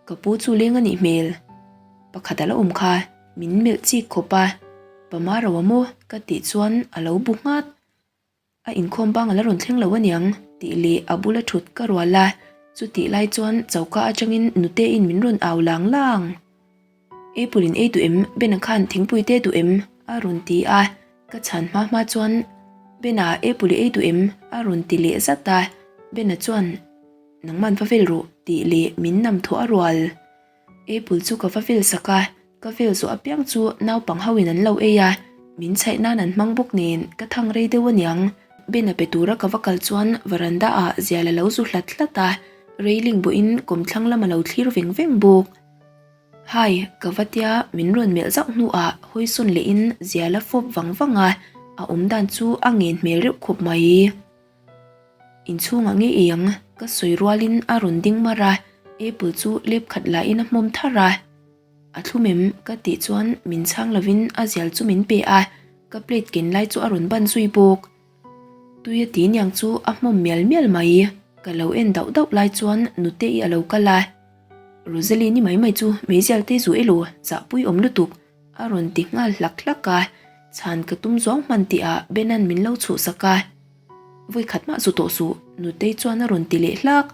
Ka pu chu leng a nih hmel. Pakhat a la awm kha, min melh chik khawp a, Pama ro a maw? ka tih chuan a lo bu nghat. A inkhawm bang a la rawn thleng lo aniang tih leh a bula thut ka rual a, chutih lai chuan choka atangin Nuteiin min rawn au lang lang. Apple in ei duh em? Bena khan thingpui te duh em? a rawn ti a, ka chhan hma hma chuan Bena apple i ei duh em? a rawn ti leh zat a, Bena chuan Nangman va vel rawh tih leh min nam thawh a rual. Apple chu ka va vel sak a, ka vel zawh apiang chu naupang ho in an lo ei a, min chhaih nan an hmang bawk nen ka thang rei deuh aniang. Bena pe tura ka va kal chuan veranda ah zial a lo zu hlat hlat a, railing bawhin kawmthlang lam a lo thlir veng veng bawk. Hi, ka va tia min rawn melh zauh hnuah hawi sawn lehin zial a fawp vang vang a, a awm dan chu a ngen hmel reuh khawp mai. Inchhungah nge ei ang? Ka sawi rualin a rawn ding mar a, apple chu lep khat lahin a hmawm thar a. A thlum em? Ka tih chuan min chhang lovin a zial chu min pe a, ka plate ken lai chu a rawn ban zui bawk. Tui a ti niang chu a hmawm mial mial mai. Ka lo en dauh dauh lai chuan Nute-i a lo kal a. Rosaline i mai mai chu meizial te zu elo zahpui awm lutuk a rawn ti nghal hlak hlak a, chhan ka tum zawng hman tihah Benan min lo chhuhsak a. Vawi khat mah zu tawh suh Nutei chuan a rawn ti leh hlak.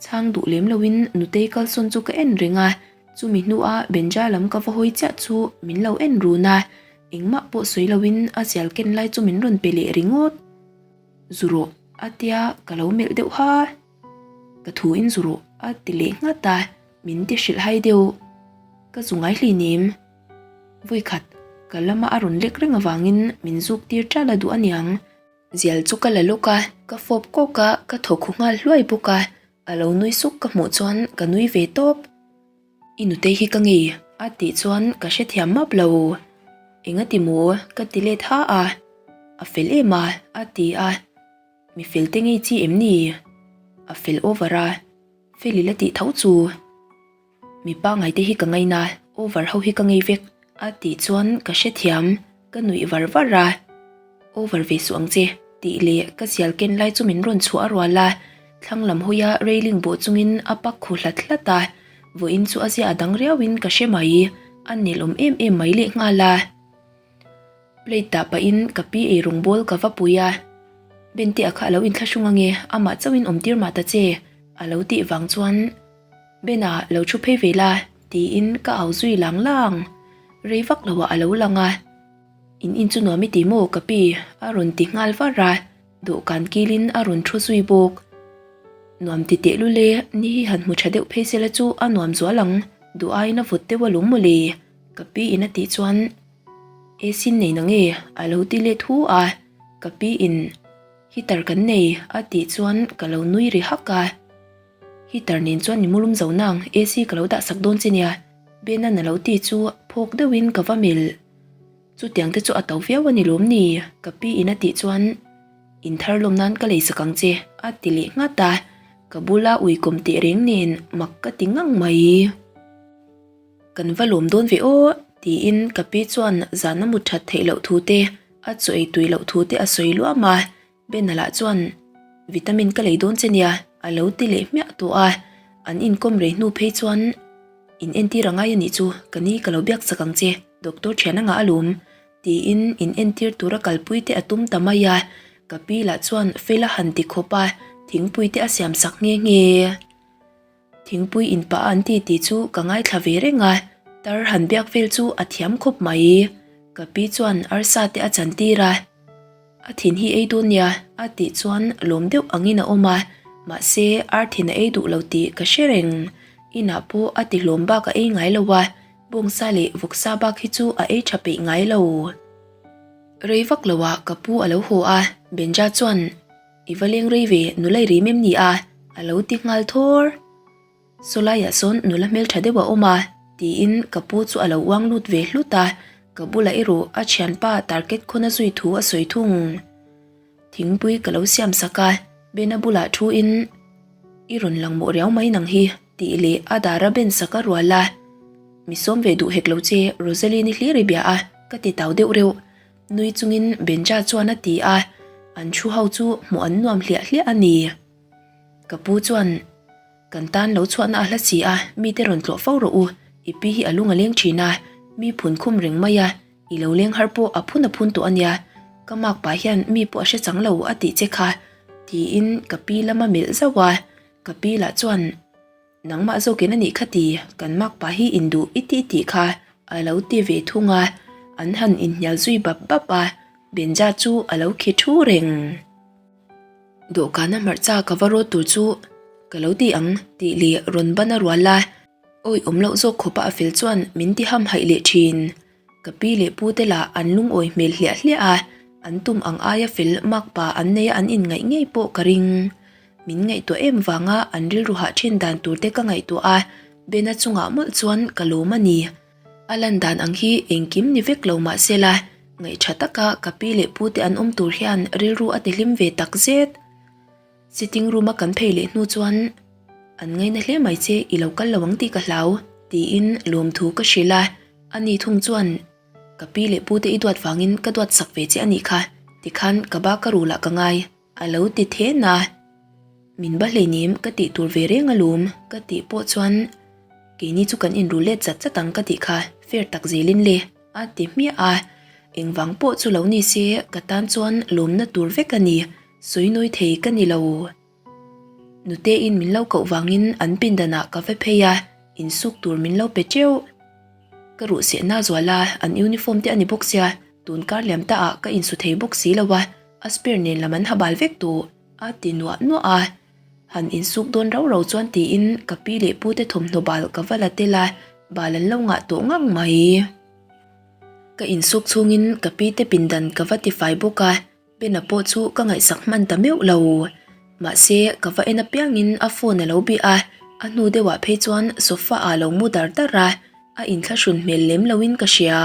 Chhang duh lem loin Nutei kalsawn chu ka en reng a, chumi hnua Benja lam ka va hawi chiah chu min lo en run a, engmah pawh sawi loin a zial ken lai chu min rawn pe leh ringawt. Zu rawh a tia ka lo melh deuh ha. Ka thu in zu rawh a ti leh nghat a, min ti hrilh hai deuh. Ka zu ngai hlinem. Vawikhat ka lama a rawn lek reng avangin min zuk tir ṭal a duh aniang. Zial chu ka la lawk a, ka fawp kawk a, ka thaw khu nghal hluai bawk a, a lo nui suk ka hmuh chuan ka nui ve tawp. I nutei hi ka ngei a tih chuan ka hrethiam map lo. Enga ti maw? ka ti let ha a, a fel em a a ti a. Mi fel te ngei chi em ni? A fel over a, fel i la tih tho chu. Mi pangai te hi ka ngaina, over ho hi ka ngei vek a tih chuan ka hrethiam, ka nuih var var a. Over ve suh ang che tih leh ka zial ken lai chu min rawn chhuah a rual a, thlang lam hawia railing bawh chungin a pak khu hlat hlat a, vawiin chu a zia a dang riauin ka hre mai, a nelawm em em mai lehnghal a. Plate dah pahin ka pi ei rawng bawl ka va pui a, Bente-a kha a lo inthlahrung ange, amah chauhin awm tir mah ta che, a lo tih vang chuan Ben-a lo thu phei ve la tiin ka au zui lang lang. Rei vak loah a lo lang a, In in chu nuam i ti maw ka pi? a rawn ti nghal var a, dawhkan kilin a rawn thu zui bawk. Nuam ti teh lul e, ni hi han hmu tha deuh phei sela chu a nuam zual ang, duh aiin a vawt deuh alawm mawle, ka pi in a tih chuan AC nei na nge? A lo ti let hu a, ka pi in heater kan nei a tih chuan ka lo nui ri hak a, heater nen chuan i mulum zo nang AC ka lo dah sak dawn che nia. Bena'n a lo ti chu phawk deuhin ka va melh. Chutiang te chu a to viau a ni lawm ni? Ka pi in a tih chuan In thar lawm nan ka lei sak ang che a ti leh nghat a, ka bula ui kawm teh reng nen mak ka ti ngang mai. Kan va lawm dawn ve aw tiin ka pi chuan zan a mut that theih loh thu te, a chaw ei tui loh thu te a sawi luam a, Bena lah chuan Vitamin ka lei dawn che nia a lo ti leh hmiah tawh a, an inkawm rei hnu phei chuan In entir a ngai a nih chu, ka ni ka lo biak chak ang che, doctor thian a ngah alawm tiin in entir tura kalpui te a tum ta mai a, ka pi lah chuan fel a han ti khawp a, thingpui te a siam sak nghe nghe. Thingpui in pah an ti tih chu ka ngaithla ve reng a, tar han biak vel chu a thiam khawp mai. Ka pi chuan arsa te a chan tir a, a thin hi ei dawn nia a tih chuan lawm deuh angin a awm a, mahse ar thin a ei duh lo tih ka hre reng. Inah pawh a ti hlawm bak a ei ngai lo a, bawngsa leh vawksa bak hi chu a ei tha peih ngai lo. Rei vak lo ah ka pu a lo haw a, Benja chuan I va leng rei ve, nula i rim em ni a? A lo ti nghal thawr. Sawlaiah sawn nula hmeltha deuh a awm a, tiin ka pu chu a lo uang lut ve hlut a, ka bulah erawh a thianpa target khawna zui thu a sawi thung. Thingpui ka lo siam sak a, Bena bulah thu in, I rawn lang mawh riau mai nang hi, tih leh a dara ben sak a rual a. Mi sawm ve duh hek lo che, Rosaline-i hlir i bia a, ka ti tau deuh reuh. Nui chungin Benja chuan a ti a, an thu ho chu hmuh an nuam hliah hliah a ni. Ka pu chuan, Kan tan lo chhuahna a hla si a, mite rawn tlawh fo rawh u, i pi hi a lung a leng thin a, mi phun khum reng mai a, i lo leng har pawh a phun a phun tawh a nia, ka mak pah hian mi pawh a hre chang lo a tih che kha, tiin ka pi lam a melh zauh a, ka pi lah chuan, Nangmah zawkin a nih kha ti, kan makpa hi induh i tih tih kha a lo ti ve thung a, an han inhnial zui bap bap a, Benja chu a lo khi thu reng. Dawhkana hmarcha ka va rawt tur chu ka lo ti ang tih leh rawn ban a rual a, awi awm loh zawk khawpa a fel chuan min ti hamhaih leh thin. Ka pi leh pu te lah an lungawi hmel hliah hliah a, an tum ang aia fel makpa an nei a an inngaih ngei pawh ka ring. Min ngaihtuah em vanga an rilru hah thin dan tur te ka ngaihtuah a, Bena chungah mawlh chuan ka lawm a ni. A lan dan ang hi engkim ni vek lo mah se la, ngaihṭha taka ka pi leh pu te an awm tur hian rilru a tihlim ve tak zet. Sitting room a kan phei leh hnu chuan an ngaina hle mai che i lo kal lo ang tih ka hlau tiin lawmthu ka hrilh a, ani thung chuan ka pi leh pu te i duat vangin ka duat sak ve che a nih kha tikhan ka ba ka rul ah ka ngai a lo ti then a, min ba hleinem ka tih tur ve reng alawm ka tih pawh chuan keini chu kan inrul let chat chat ang ka tih kha fair tak zelin le. A ti hmiah a, engvang pawh chu lo ni se ka tan chuan lawmna tur vek a ni, sawi nawi thei ka ni lo. Nute-in min lo koh vangin an pindanah ka va phei a, insuk tur min lo pe teuh. Ka ruh sehna zual a, an uniform te a ni bawk sia, tun kar liam ta ah ka insu thei bawk si lo a, a spare nen lam an ha bal vek tawh, a ti nuah nuah a. Han insuk dawn rau rau chuan tiin ka pi leh pu te thawmhnaw bal ka va la tel a, bal an lo ngah tawh ngang mai. Ka insuk chhungin ka pi te pindan ka va tifai bawk a, Bena pawh chu ka ngaihsak hman ta meuh lo. Mahse, ka va en apiangin a phone a lo bih a, a hnu deuhah phei chuan sofa ah lo mu dar dar a, a inthlahrun hmel lem loin ka hria.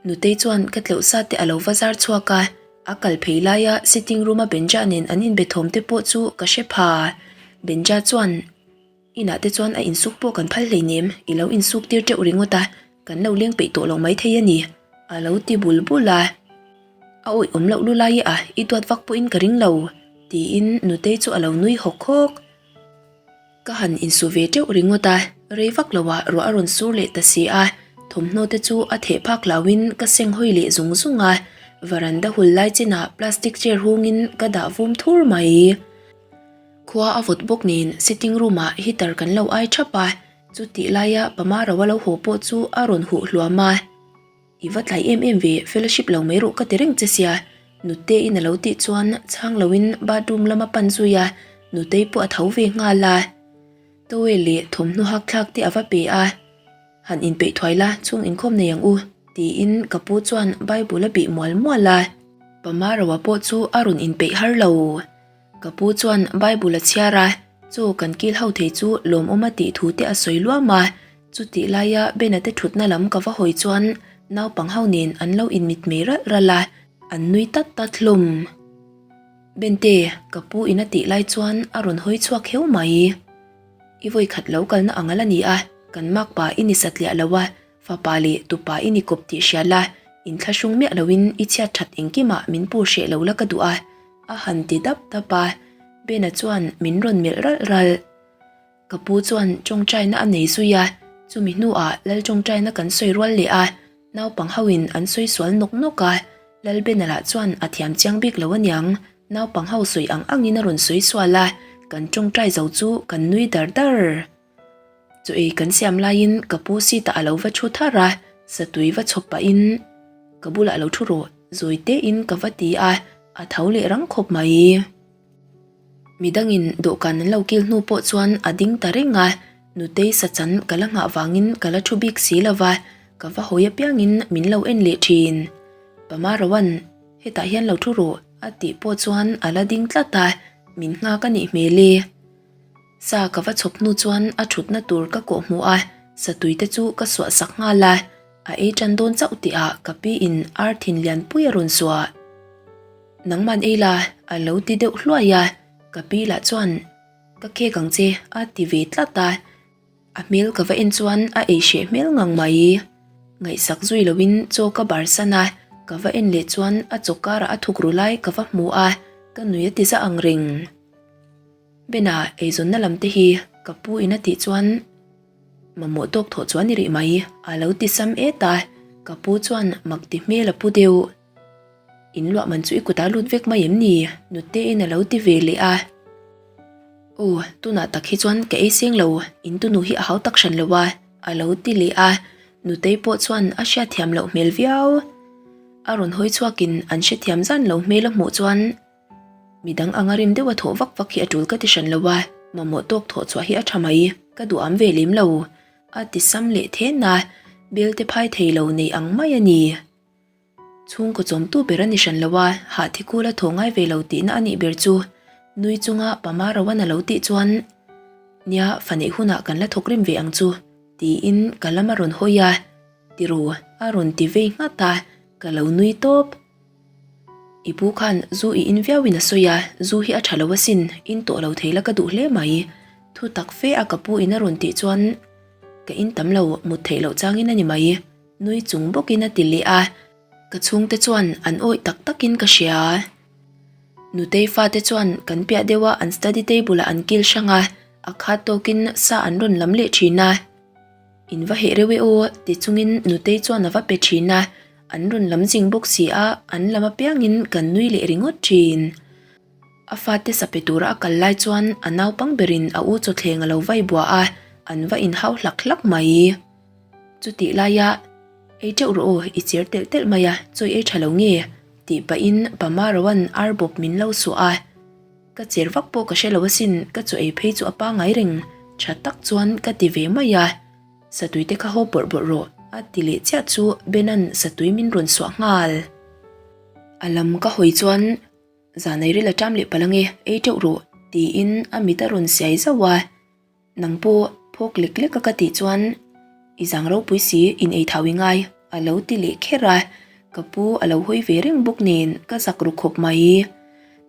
Nutei chuan ka tleuh sat te a lo va zar chhuak a, a kal phei laia sitting room a Benja nen an inbe thawm te pawh chu ka hre pha. Benja chuan, Inah te chuan a insuk pawh kan phal hleinem, i lo insuk tir teuh ringawt a, kan lo leng peih tawh lo maithei a ni, a lo ti bul bul a. A awih awm loh lu lai a, i duat vak pawhin ka ring lo, tiin Nutei chu a lo nui hawk hawk. Ka han insu ve teuh ringawt a, rei vak lo ah ruah a rawn sur leh ta si a, thawmhnaw te chu a theh phak lo in ka seng hawi leh zung zung a, varanda hul lai chin ah plastic chair hung in ka dah vum thur mai. Khua a vawt bawk nen sitting room ah heater kan lo ai thap a, chutih laia Pama ro a lo haw pawh chu a rawn huh hluam a. I va tlai em em ve, fellowship lo mai rawh ka ti reng che sia, Nute-in a lo tih chuan chhang loin bathroom lama pan zui a, Nutei pawh a tho ve nghal a. Towel leh thawmhnaw hak thlak te a va pe a, Han inpeih thuai la, chhung inkhawm nei ang u, tiin ka pu chuan Bible a bih mual mual a. Pamaroa pawh chu a rawn inpeih har lo. Ka pu chuan Bible a chhiar a, chaw kan kil ho thei chu lawmawm a tih thu te a sawi luam a. Chutih laia Bena te thutna lam ka va hawi chuan naupang ho nen an lo inmit mei ralh ralh a, an nui tat tat hlawm. Bente, ka pu in a tih lai chuan a rawn hawi chhuak heu mai. I vawi khat lo kalna ang a la ni a, kan makpa i ni satliah lo a, fapa leh tupa i ni kawp tih hria la, inthlahrung miah loin i chhiat that engkimah min pu hreh lo la ka duh a, a han ti dap dap a, Bena chuan min rawn melh ralh ralh. Ka pu chuan tawngtaina a nei zui a, chumi hnuah Lal tawngtaina kan sawi rual leh a, naupang hoin an sawi sual nawk nawk a, Lalbena lah chuan a thiam chiang bik lo aniang, naupang ho sawi ang angin a rawn sawi sual a, kan tawngtai zo chu kan nui dar dar. Chaw ei kan siam laiin ka pu seat ah a lo va thu thar a, satui va chhawp pahin ka bulah lo thu rawh, zawi tein ka va ti a, a tho leh rang khawp mai. Midangin dawhkan an lo kil hnu pawh chuan a ding ta reng a, Nutei sachan ka la nghah vangin ka la thu bik si lo va, ka va hawi apiangin min lo en leh thin. Pama Rowan, hetah hian lo thu rawh a tih pawh chuan a la ding tlat a, min nghak a nih hmel e. Sa ka va chhawp hnu chuan a thutna tur ka kawh hmuh a, satui te chu ka suah sak nghal a, a ei tan dawn chauh tihah ka pi in ar thin lianpui a rawn suah. Nangman ei la, a lo ti deuh hluai a, ka pi lah chuan ka khek ang che a ti ve tlat a, a hmel ka va en chuan a ei hreh hmel ngang mai. Ngaihsak zui loin chaw ka bar san a, ka va en leh chuan a chaw karah a thuk ru lai ka va hmu a, ka nui a ti za ang reng. Bena eizawnna lam te hi ka pu in a tih chuan mamawh tawk thawh chuan i rih mai a lo ti sam et a, ka pu chuan mak ti hmel a pu deuh. In luah man chu i kutah lut vek mai em ni? Nutein a lo ti ve leh a. Aw, tunah tak hi chuan ka ei seng lo, in tunu hi a hau tak hran lo a, a lo ti leh a. Nutei pawh chuan a hriatthiam loh hmel viau. A rawn hawi chhuakin an hrethiam zan lo hmel a hmuh chuan midang anga rim deuha thawh vak vak hi a tul ka ti hran lo a, mamawh tawk thawh chhuah hi a tha mai, ka duham ve lem lo, a ti sam leh then a, belte phai thei lo nei ang mai a ni. Chhungkaw chawmtu ber a ni hran lo a, hah thi kul a thaw ngai ve lo tihna a nih ber chu nui chunga Pama Rowan a lo tih chuan, Nia, fa neih hunah kan la thawk rim ve ang chu, tiin ka lam a rawn hawi a, Ti ru, a rawn ti vei nghat a, ka lo nui tawp. I pu khan zu i in viauin a sawi a, zu hi a tha lo asin, in tawh lo thei la ka duh hle mai, thu tak fe a ka pu in a rawn tih chuan, Ka in tam lo, mut theih loh changin a ni mai. Nui chung bawkin a ti leh a, ka chhungte chuan an awih tak takin ka hria. Nutei fate chuan kan piah deuha an study table ah an kil hrang a, a khat tawkin sa an rawn lam leh thin a. In va heh reuh e aw ti chungin Nutei chuan a va pe thin a, an rawn lam zing bawk si a, an lam apiangin kan nui leh ringawt thin. A fate sa pe tura a kal lai chuan a naupang berin a u chawthleng a lo vai bua a, an va inhau hlak hlak mai. Chutih laia, Ei teuh rawh aw, i cher telh telh mai a, chawi ei tha lo nge? tih pahin Pama Rowan ar bawp min lo suah a. Ka cher vak pawh ka hre lo asin, ka chaw ei phei chu a pangai reng, tha tak chuan ka ti ve mai a. Satui te kha haw bawrh bawrh rawh, a ti leh chiah chu Bena'n satui min rawn suah nghal. A lam ka hawi chuan Zanei ril a ṭam leh palh ange, ei teuh rawh, tiin a mit a rawn siai zauh a. Nang pawh phawk lek lek a ka tih chuan i zang ropui si in ei thau i ngai a lo ti leh kher a, ka pu a lo hawi ve reng bawk nen ka zak ru khawp mai.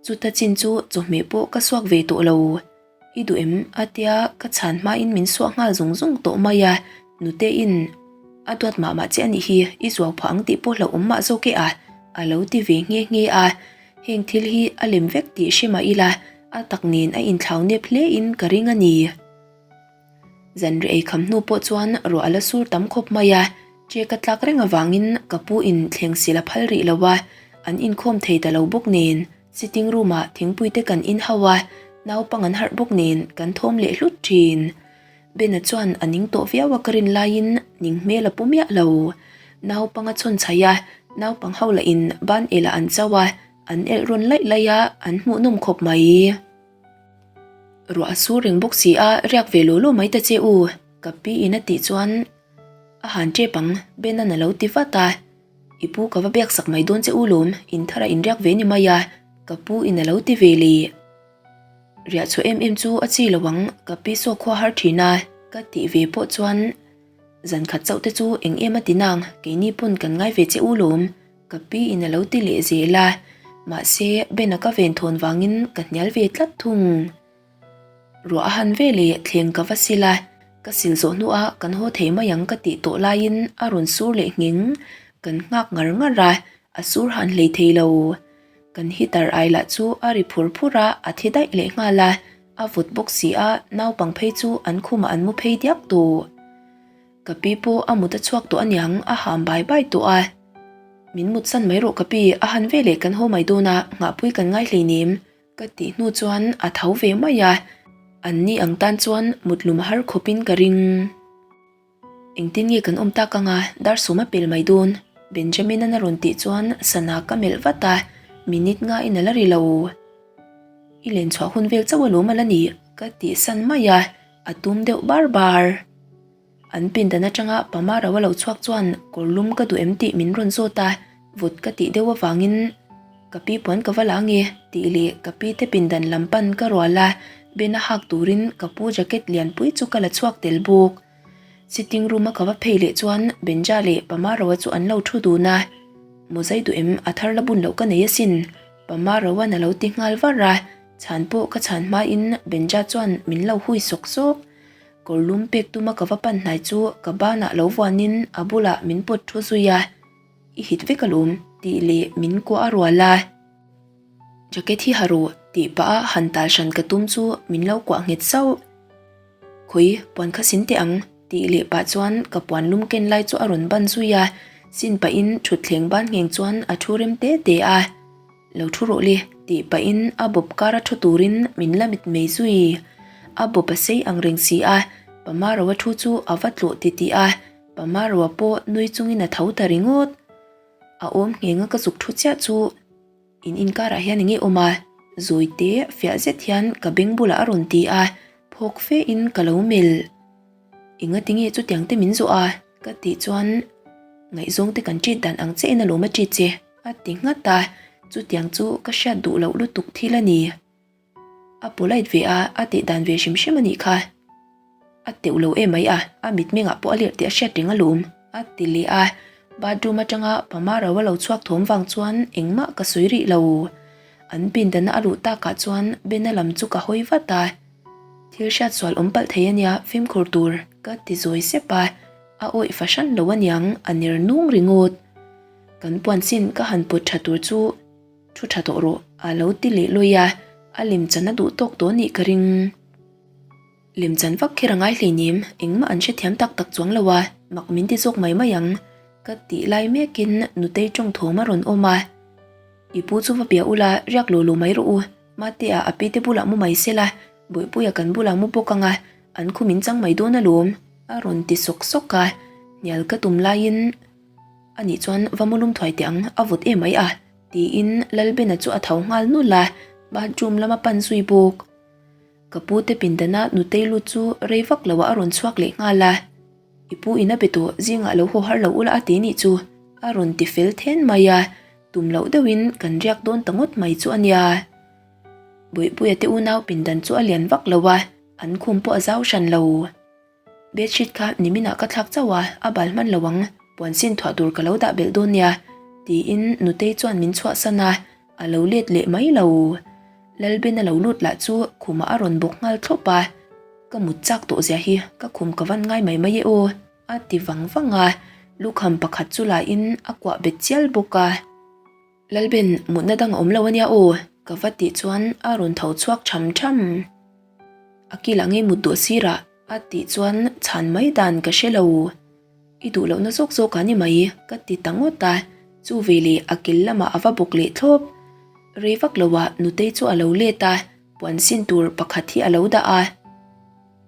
Chuta chin chu chawhmeh pawh ka suak ve tawh lo. I duh em? a tia ka chhan hmain min suah nghal zung zung tawh mai a, Nutein a duat mah mah che a nih hi, i zuau phah ang tih pawh hlauhawm mah zawk e a, a lo ti ve nghe nghe a. Heng thil hi a lem vek tih hre mah ila, a tak nen a inthlau nep hle in ka ring a ni. Zanri ei kham hnu pawh chuan ruah a la sur tam khawp mai a, ṭek a tlak reng avangin ka pu in thleng sil a phal rih lo a, an inkhawm thei ta lo bawk nen sitting room ah thingpui te kan in ho a, naupang an harh bawk nen kan thawm leh hlut ṭhin. Bena chuan a ning tawh viau a ka rin laiin ning hmel a pu miah lo. Naupang a chhawn chhaih a, naupang ho lah in ban elah an chau a, an elh rawn laih laih a, an hmuhnawm khawp mai. Ruah a sur reng bawk si a, riak ve law law mai ta che u, ka pi in a tih chuan a han tep ang, Bena'n a lo ti vat a. I pu ka va biak sak mai dawn che u lawm, in thar a inriak ve ni mai a, ka pu in a lo ti ve leh. Riah chhuah em em chu a chi lo ang, ka pi saw khua har thin a, ka tih ve pawh chuan. Zan khat chauh te chu eng em a ti nang, keini pawn kan ngai ve che u lawm, ka pi in a lo ti leh zel a. Mahse, Ben-a ka ven thawn vangin ka hnial ve tlat thung. Ruah a han ve leh thleng ka va sil a, ka sil zawh hnuah kan haw thei mai ang ka tih tawh laiin a rawn sur leh nghing, kan nghak ngar ngar a, a sur han hlei thei lo. Kan heater ai lah chu a ri phur phur a, a thi daih leh nghal a, a vawt bawk si a, naupang phei chu an khumah an mu phei diak tawh. Ka pi pawh a mut a chhuak tawh aniang a ham bai bai tawh a. Min mutsan mai rawh ka pi, a han veleh kan haw mai dawn a, nghahpui kan ngai hleinem. Ka tih hnu chuan a tho ve mai a, an ni ang tan chuan mutlum a har khawpin ka ring. Engtin nge kan awm tak anga dar sawm a pel mai dawn? Benjamin-an a rawn tih chuan sana ka melh vat a, minute ngain a la ri lo. I len chhuah hun vel chauh alawm a la ni ka tih san mai a, a tum deuh bar bar. An pindan atanga Pama ro a lo chhuak chuan kawr lum ka duh em tih min rawn zawt a, vawt ka tih deuh avangin ka pi puan ka va la ange tih leh ka pi te pindan lam pan ka rual a, Ben a hak turin ka pu jacket lianpui chu ka la chhuak tel bawk. Sitting room a ka va phei leh chuan Benja leh Pama Roa chu an lo thu dun a, Mawzai duh em a thar la bun loh ka nei asin Pama Roa'n a lo ti nghal var a, chhan pawh ka chhan hmain Benja chuan min lo hui sawk sawk. Kawr lum pek tuma ka va pan hnai chu ka banah lo vuanin a bulah min pawt thu zui a, I hit vek alawm tih leh min kuah a rual a. Jacket hi ha rawh tih pah a han tal hran ka tum chu min lo kuah nghet sauh. Khawi, puan kha sin teh ang tih leh pah chuan ka puan lum ken lai chu a rawn ban zui a, sin pahin thutthleng ban ngheng chuan a thu rem te te a. Lo thu rawh le, tih pahin a bawp kara thu turin min la mit mei zui. A bawp a sei ang reng si a, Pamaroa thu chu a va tlawh ti tih a, Pamaroa pawh nui chungin a tho ta ringawt. A awm nghenga ka zuk thu chiah chu in inkarah hian enge awm a, zawi te fiah zet hian ka beng bulah a rawn ti a, phawk fe in ka lo melh. Enga tinge chutiang te min zawh a? ka tih chuan ngaihzawng te kan ṭit dan ang che in alawm a ṭit che. A ti nghat a, chutiang chu ka hriat duh loh lutuk thil a ni. A polite ve a, a tih dan ve hrim hrim a nih kha. A teuh lo em mai a, a mitmengah pawh a lerh tih a hriat reng alawm, a ti leh a. Bathroom atanga Pama ro a lo chhuak thawm vang chuan engmah ka sawi rih lo. An pindana a luh takah chuan Bena lam chu ka hawi vat a. Thil hriat sual awm palh thei a nia, fimkhur tur, ka ti zawi sep a. A awih fahran lo aniang, a ner nung ringawt. Kan puan sin ka han pawt tha tur chu thu tha tawh rawh a lo ti leh lawi a, a lemchan a duh tawk tawh anih ka ring. Lemchan vak kher a ngai hleinem, engmah an hrethiam tak tak chuang lo a, mak min ti zawk mai mai ang ka tih lai mekin Nutei tawng thawm a rawn awm a. I pu chu va bia ula, riak lo lo mai rawh u, Matea a pi te bulah mu mai sela, Bawihpuia kan bulah mu bawk ang a, an khum in chang mai dawn alawm a rawn ti sawk sawk a, hnial ka tum laiin Anih chuan va mu lum thuai teh ang, a vawt em mai a, tiin Lalbena chu a tho nghal nulh a, bathroom lama pan zui bawk. Ka pu te pindana nutei lut chu rei vak lo ah a rawn chhuak leh nghal a, I pu in a be tawh, zingah lo haw har lo ula a ti nih chu, a rawn ti fel then mai a, tum loh deuhin kan riak dawn ta ngawt mai chu a nia. Bawihpuia te unau pindan chu a lian vak lo a, an khum pawh a zau hran lo. Bedsheet kha niminah ka thlak chauh a, a bal hman lo ang, puan sin thuah tur ka lo dah belh dawn nia, tiin Nutei chuan min chhuahsan a, a lo let leh mai lo. Lalbena lo lut lah chu khumah a rawn bawk nghal thlawp a, Ka mut chak tawh zia hi ka khum ka van ngai mai mai e aw, a ti vang vang a, lukham pakhat chu lahin a kuah bet chial bawk a. Lalben, mutna dang a awm lo ania aw, ka va tih chuan a rawn tho chhuak tham tham. A kilah ngei mut duh sirah a tih chuan chhan mai dan ka hre lo. I duh lohna zawk zawk ah ni mai, ka ti ta ngawt a, chu veleh a kil lamah a va bawk leh thlawp. Rei vak lo ah Nutei chu a lo let a, puan sin tur pakhat hi a lo dah a.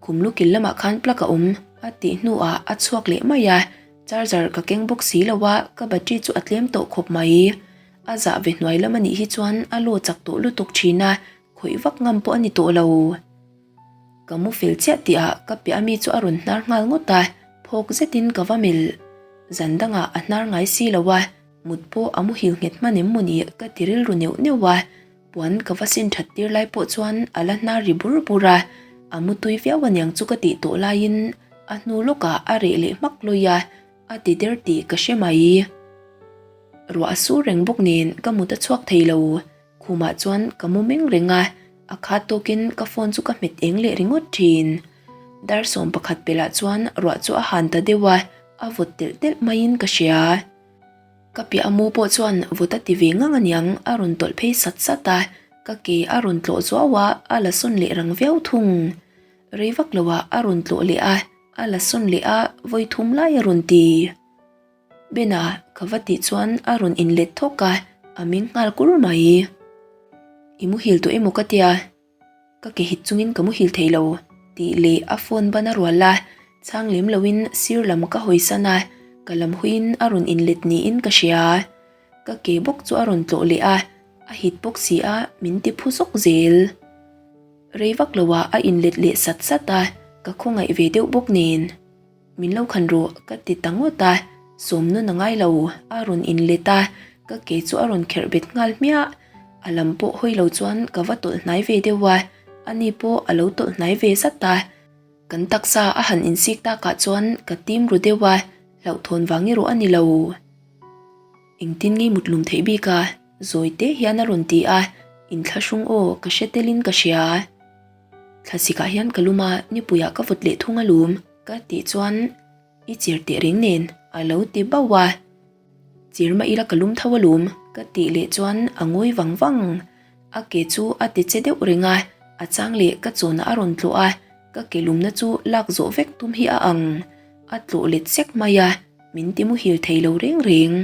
Khum lu kil lamah khan plug a awm a tih hnuah a chhuak leh mai a, charger ka keng bawk si lo a, ka battery chu a tlem tawh khawp mai. A zah ve hnuai lam a nih hi chuan a law chak tawh lutuk thin a, khawih vak ngam pawh a ni tawh lo. Ka mu fel chiah tih ah ka piah ami chu a rawn hnar nghal ngawt a, phawk zetin ka va melh. Zan dangah a hnar ngai si lo a, mut pawh a muhil nghet hman em mawni ka ti rilru neuh neuh a, puan ka va sin that tir lai pawh chuan a la hnar ri bur bur a, a mu tui viau aniang chu ka tih tawh laiin. A hnu lawkah a reh leh hmak lawi a, a ti der tih ka hre mai. Ruah a sur reng bawk nen ka mut a chhuak thei lo. Khumah chuan ka mu meng reng a, a khat tawkin ka phone chu ka hmet eng leh ringawt thin. Dar 11 pelh ah chuan ruah chu a han ta deuh a, a vawt telh telh maiin ka hria. Ka piah a mu pawh chuan vawt a ti ve ngang aniang a rawn tawlh phei sat sat a, ka ke a rawn tlawh zuau a, a la sawn leh rang viau thung. Rei vak lo ah a rawn tlawh leh a, a la sawn leh a, vawi thum lai a rawn ti. Bena ka va tih chuan a rawn inlet thawk a, a meng nghal kur mai. I muhil tawh emaw ka tia? Ka ke hit chungin ka muhil thei lo tih leh a phone ban a rual a, chhang lem loin sir lam ka hawi san a, ka lam huiin a rawn inlet niin ka hria. Ka ke bawk chu a rawn tlawh leh a, a hit bawk si a, min ti phu zawk zel. Rei vak loah a inlet leh sat sat a, ka khawngaih ve deuh bawk nen. Min lo khan rawh ka ti ta ngawt a, sawm nun a ngai lo, a rawn inlet a, ka ke chu a rawn kherh bet nghal hmiah. A lam pawh hawi lo chuan ka va tawlh hnai ve deuh a, ani pawh a lo tawlh hnai ve zat a. Kan taksa a han insik takah chuan ka tim ru deuh a, hlauhthawn vang erawh a ni lo. Engtin nge mut lum theih bik a? Zawi te hian a rawn ti a, inthlahrung aw ka hre telin ka hria. Thlasikah hian ka lum a, nipuiah ka vawt leh thung alawm ka tih chuan i chir teh reng nen a lo ti bauh a. Chir mah ila ka lum tho alawm ka tih leh chuan a ngawi vang vang. A ke chu a ti che deuh reng a, a chang leh ka chawnah a rawn tlawh a, ka ke lumna chu lak zawh vek tum hi a ang. A tlawh let sek mai a, min ti muhil thei lo reng reng.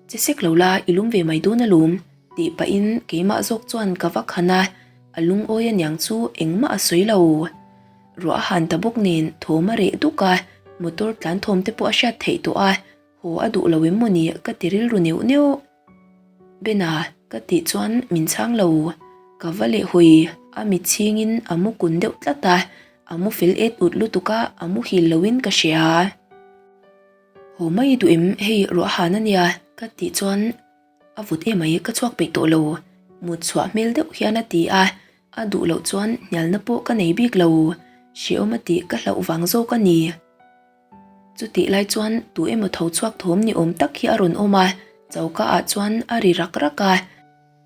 Che sek lo la i lum ve mai dawn alawm tih pahin keimah zawk chuan ka va khan a. A lungawi aniang chu engmah a sawi lo. Ruah a han ta bawk nen thawm a reh duk a, motor tlan thawm te pawh a hriat theih tawh a, haw a duh lo em mawni ka ti rilru neuh neuh. Bena ka tih chuan min chhang lo. Ka va leh hawi, a mit chhingin a mu kun deuh tlat a, a mu fel et ut lutuk a, a muhil loin ka hria. Haw mai duh em hei ruah a han ania ka tih chuan A vut emai ka chhuak peih tawh lo, mut chhuah hmel deuh hian a ti a, a duh loh chuan hnialna pawh ka nei bik lo, hrehawm a tih ka hlauh vang zawk a ni. Chutih lai chuan tu emaw tho chhuak thawm ni awm tak hi a rawn awm a, choka ah chuan a ri rak rak a,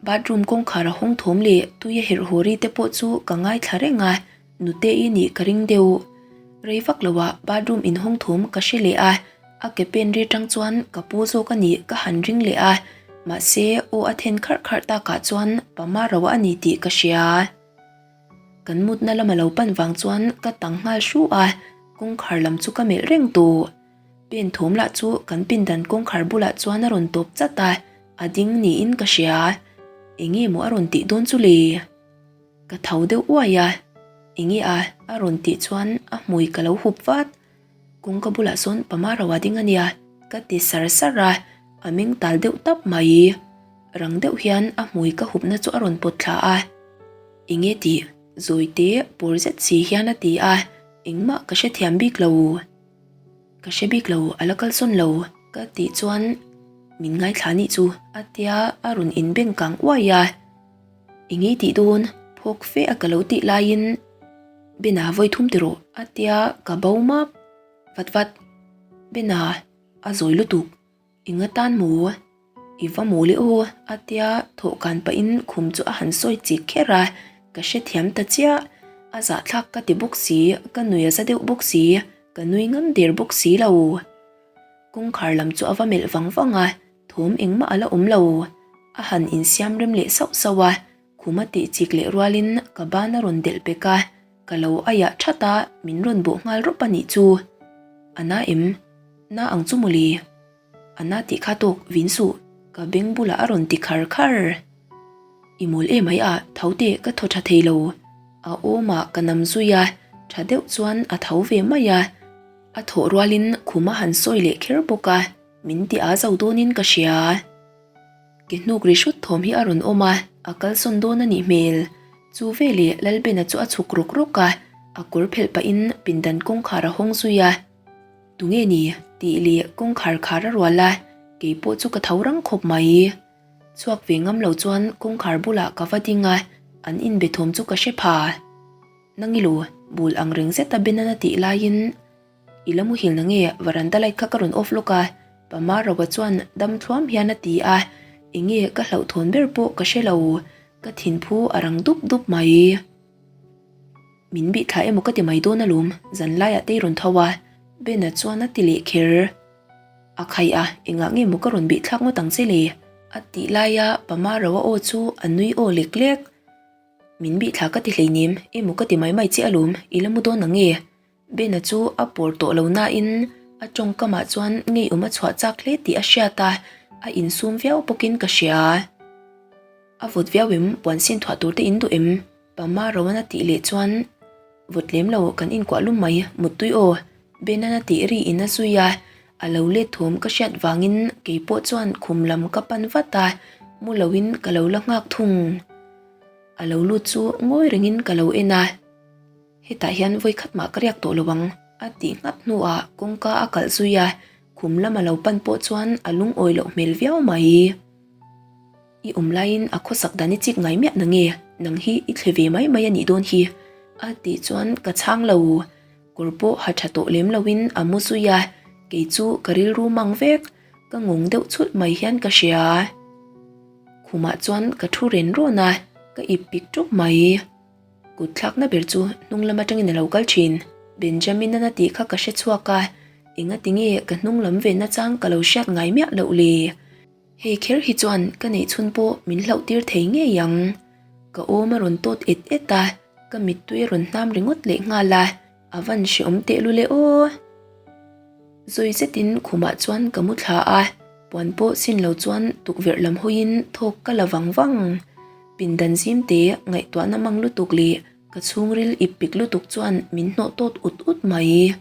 bathroom kawngkhar a hawng thawm leh tui a herh haw ri te pawh chu ka ngaithla reng a, Nute i nih ka ring deuh. Rei vak loah bathroom inhawng thawm ka hre leh a, a ke pen ri tang chuan ka pu zawk a nih ka han ring leh a, mahse aw a then kharh kharh takah chuan Pama ro a ni tih ka hria. Kan mutna lama lo pan vang chuan ka tang nghal hru a, kawngkhar lam chu ka melh reng tawh. Pen thawm lah chu kan pindan kawngkhar bulah chuan a rawn tawp chat a, a ding niin ka hria. Enge maw a rawn tih dawn chu le? Ka tho deuh uai a, enge a a rawn tih chuan a hmui ka lo hup vat. Kawngka bulah sawn Pama ro a ding a nia, ka ti sar sar a, a meng tal deuh tap mai. Rang deuh hian a hmui ka hupna chu a rawn pawt thla a. Enge tih? Zawite pawr zet si hian a ti a, engmah ka hrethiam bik lo. Ka hre bik lo, a la kalsawn lo, ka tih chuan min ngaithla nih chu a tia a rawn inbeng kang uai a. Enge tih dawn? Phawk fe a ka lo tih laiin Bena vawi thum ti rawh a tia ka bo map vat vat. Bena a zawi lutuk eng atan maw? I va maw le aw a tia thawh kan pahin khum chu a han sawi chik kher a, ka hrethiam ta chiah. A zahthlak ka ti bawk si, ka nui a za deuh bawk si, ka nui ngam der bawk si lo. Kawngkhar lam chu a va melh vang vang a, thawm engmah a la awm lo. A han insiam rem leh sauh sauh a, khum a tih chik leh rualin ka ban a rawn delh pek a, ka lo aiah that a, min rawn bawh nghal rawp a nih chu. A na em? Na ang chu mawle. A na tih kha tawk vin suh, ka beng bulah a rawn ti khar khar. I mawl emai a, tho teh ka thaw tha thei lo. A awmah ka nam zui a, tha deuh chuan a tho ve mai a. A thawh rualin khum a han sawi leh kher bawk a, min ti a zo dawnin ka hria. Ke hnuk ri hrut thawm hi a rawn awm a, a kalsawn dawn a nih hmel. Chu veleh Lalbena chu a chhuk rawk rawk a, a kawr phelh pahin pindan kawngkhar a hawng zui a. Tunge ni? tih leh kawngkhar khar a rual a, keipawh chu ka tho rang khawp mai. Chhuak ve ngam lo chuan kawngkhar bulah ka va ding a, an inbe thawm chu ka hre pha. Nang i lo? Bul ang reng zeta Ben-an a tih laiin, I la muhil na nge varanda light kha ka rawn off lawk a, Pama Roa chuan dam thluam hian a ti a, enge ka hlauhthawn ber pawh ka hre lo, ka thinphu a rang dup dup mai. Min bih thla emaw ka ti mai dawn alawm, zan laiah te i rawn tho a, Ben-a chuan a ti leh kher. A khai a, engah nge maw ka rawn bih thlak ngawt ang che le? A tih laia Pama Roa aw chu a nui aw lek lek. Min bih thla ka ti hleinem, emaw ka ti mai mai che alawm, i la mu dawn ang nge? Bena chu a pawr tawh lo nain a tawngkamah chuan ngeiawm a chhuah chak hle tih a hriat a, a insum viau bawkin ka hria. A vawt viau em? Puan sin thuah tur te in duh em? Pama Rowan a tih leh chuan vawt lem lo kan inkuah lum mai, muttui aw. Benan a tih ri in a zui a, a lo let thawm ka hriat vangin kei pawh chuan khum lam ka pan vat a, mu loin ka lo la nghak thung. A lo lut chu ngawi rengin ka lo en a. Hetah hian vawi khat mah ka riak tawh lo ang, a tih nghat hnuah kawngka a kalh zui a, khum lama lo pan pawh chuan a lungawi loh hmel viau mai. I awm laiin a khawsak dan i chik ngai miah na nge, nang hi i thle ve mai mai a nih dawn hi, a tih chuan ka chhang lo. Kawr pawh ha tha tawh lem loin a mu zui a, kei chu ka rilru mang vek, ka ngawng deuh chhulh mai hian ka hria. Khumah chuan ka thu ren rawn a, ka ip pik ṭup mai. Kut thlakna ber chu hnung lam atangin a lo kal thin. Benjamin-an a tih kha ka hre chhuak a, engati nge ka hnung lam ve nachang ka lo hriat ngai miah loh le? Hei kher hi chuan ka neih chhun pawh min hlauh tir thei ngei ang. Ka awm a rawn tawt et et a, ka mittui a rawn hnam ringawt leh nghal a, a van hreawm tehlul e aw. Zawi zetin khumah chuan ka mu thla a, puan pawh sin lo chuan tukverh lam hawiin thawk ka la vang vang. Pindan zimte ngaihtuahna mang lutuk leh ka chhungril ip pik lutuk chuan min hnawh tawt ut ut mai.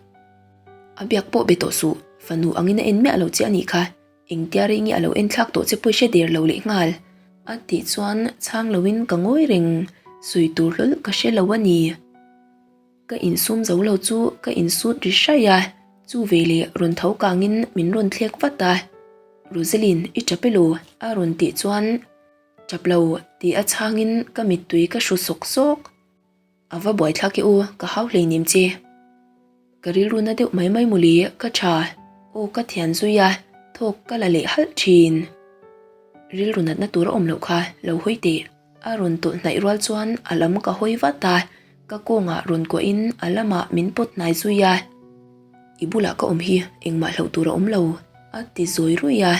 A biak pawh be tawh suh, fanu angin a en miah lo che a nih kha, engtia rei nge a lo en thlak tawh che pawh i hre der lo leh nghal. A tih chuan chhang loin ka ngawi reng, sawi tur hlawl ka hre lo a ni. Ka insum zo lo chu ka insut ri hraih a, chu veleh rawn tho kangin min rawn thlek vat a, Roselyn i tap elaw? a rawn tih chuan Tap lo tih a chhangin ka mittui ka hru sawk sawk. A va buaithlak e u, ka hau hleinem che. Ka rilru na deuh mai mai mawle ka tha, aw ka thian zui a, thawk ka la leh halh thin. Rilru natna tur a awm loh kha lo hawi teh. A rawn tawlh hnaih rual chuan a lam ka hawi vat a, ka kawngah rawn kuahin a lamah min pawt hnai zui a. I bulah ka awm hi engmah hlauh tur a awm lo, a ti zawi ruih a.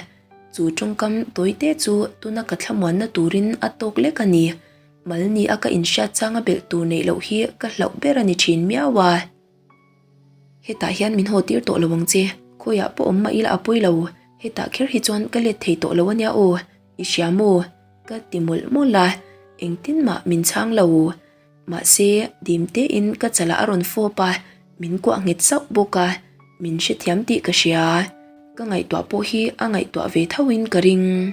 Chu tawngkam tawi te chu tuna ka thlamuanna turin a tawk lek a ni. Mal ni a ka inhriat changa belh tur neih loh hi ka hlauh ber a ni thin miau a. Hetah hian min haw tir tawh lo ang che, khawiah pawh awm mah ila a pawi lo, hetah kher hi chuan ka let thei tawh lo a nia aw, i hria maw? Ka ti mawlh mawlh a, engtin mah min chhang lo. Mahse, dim tein ka chalah a rawn fawp a, min kuah nghet sauh bawk a, min hrethiam tih ka hria. Ka ngaihtuah pawh hi a ngaihtuah ve tho in ka ring.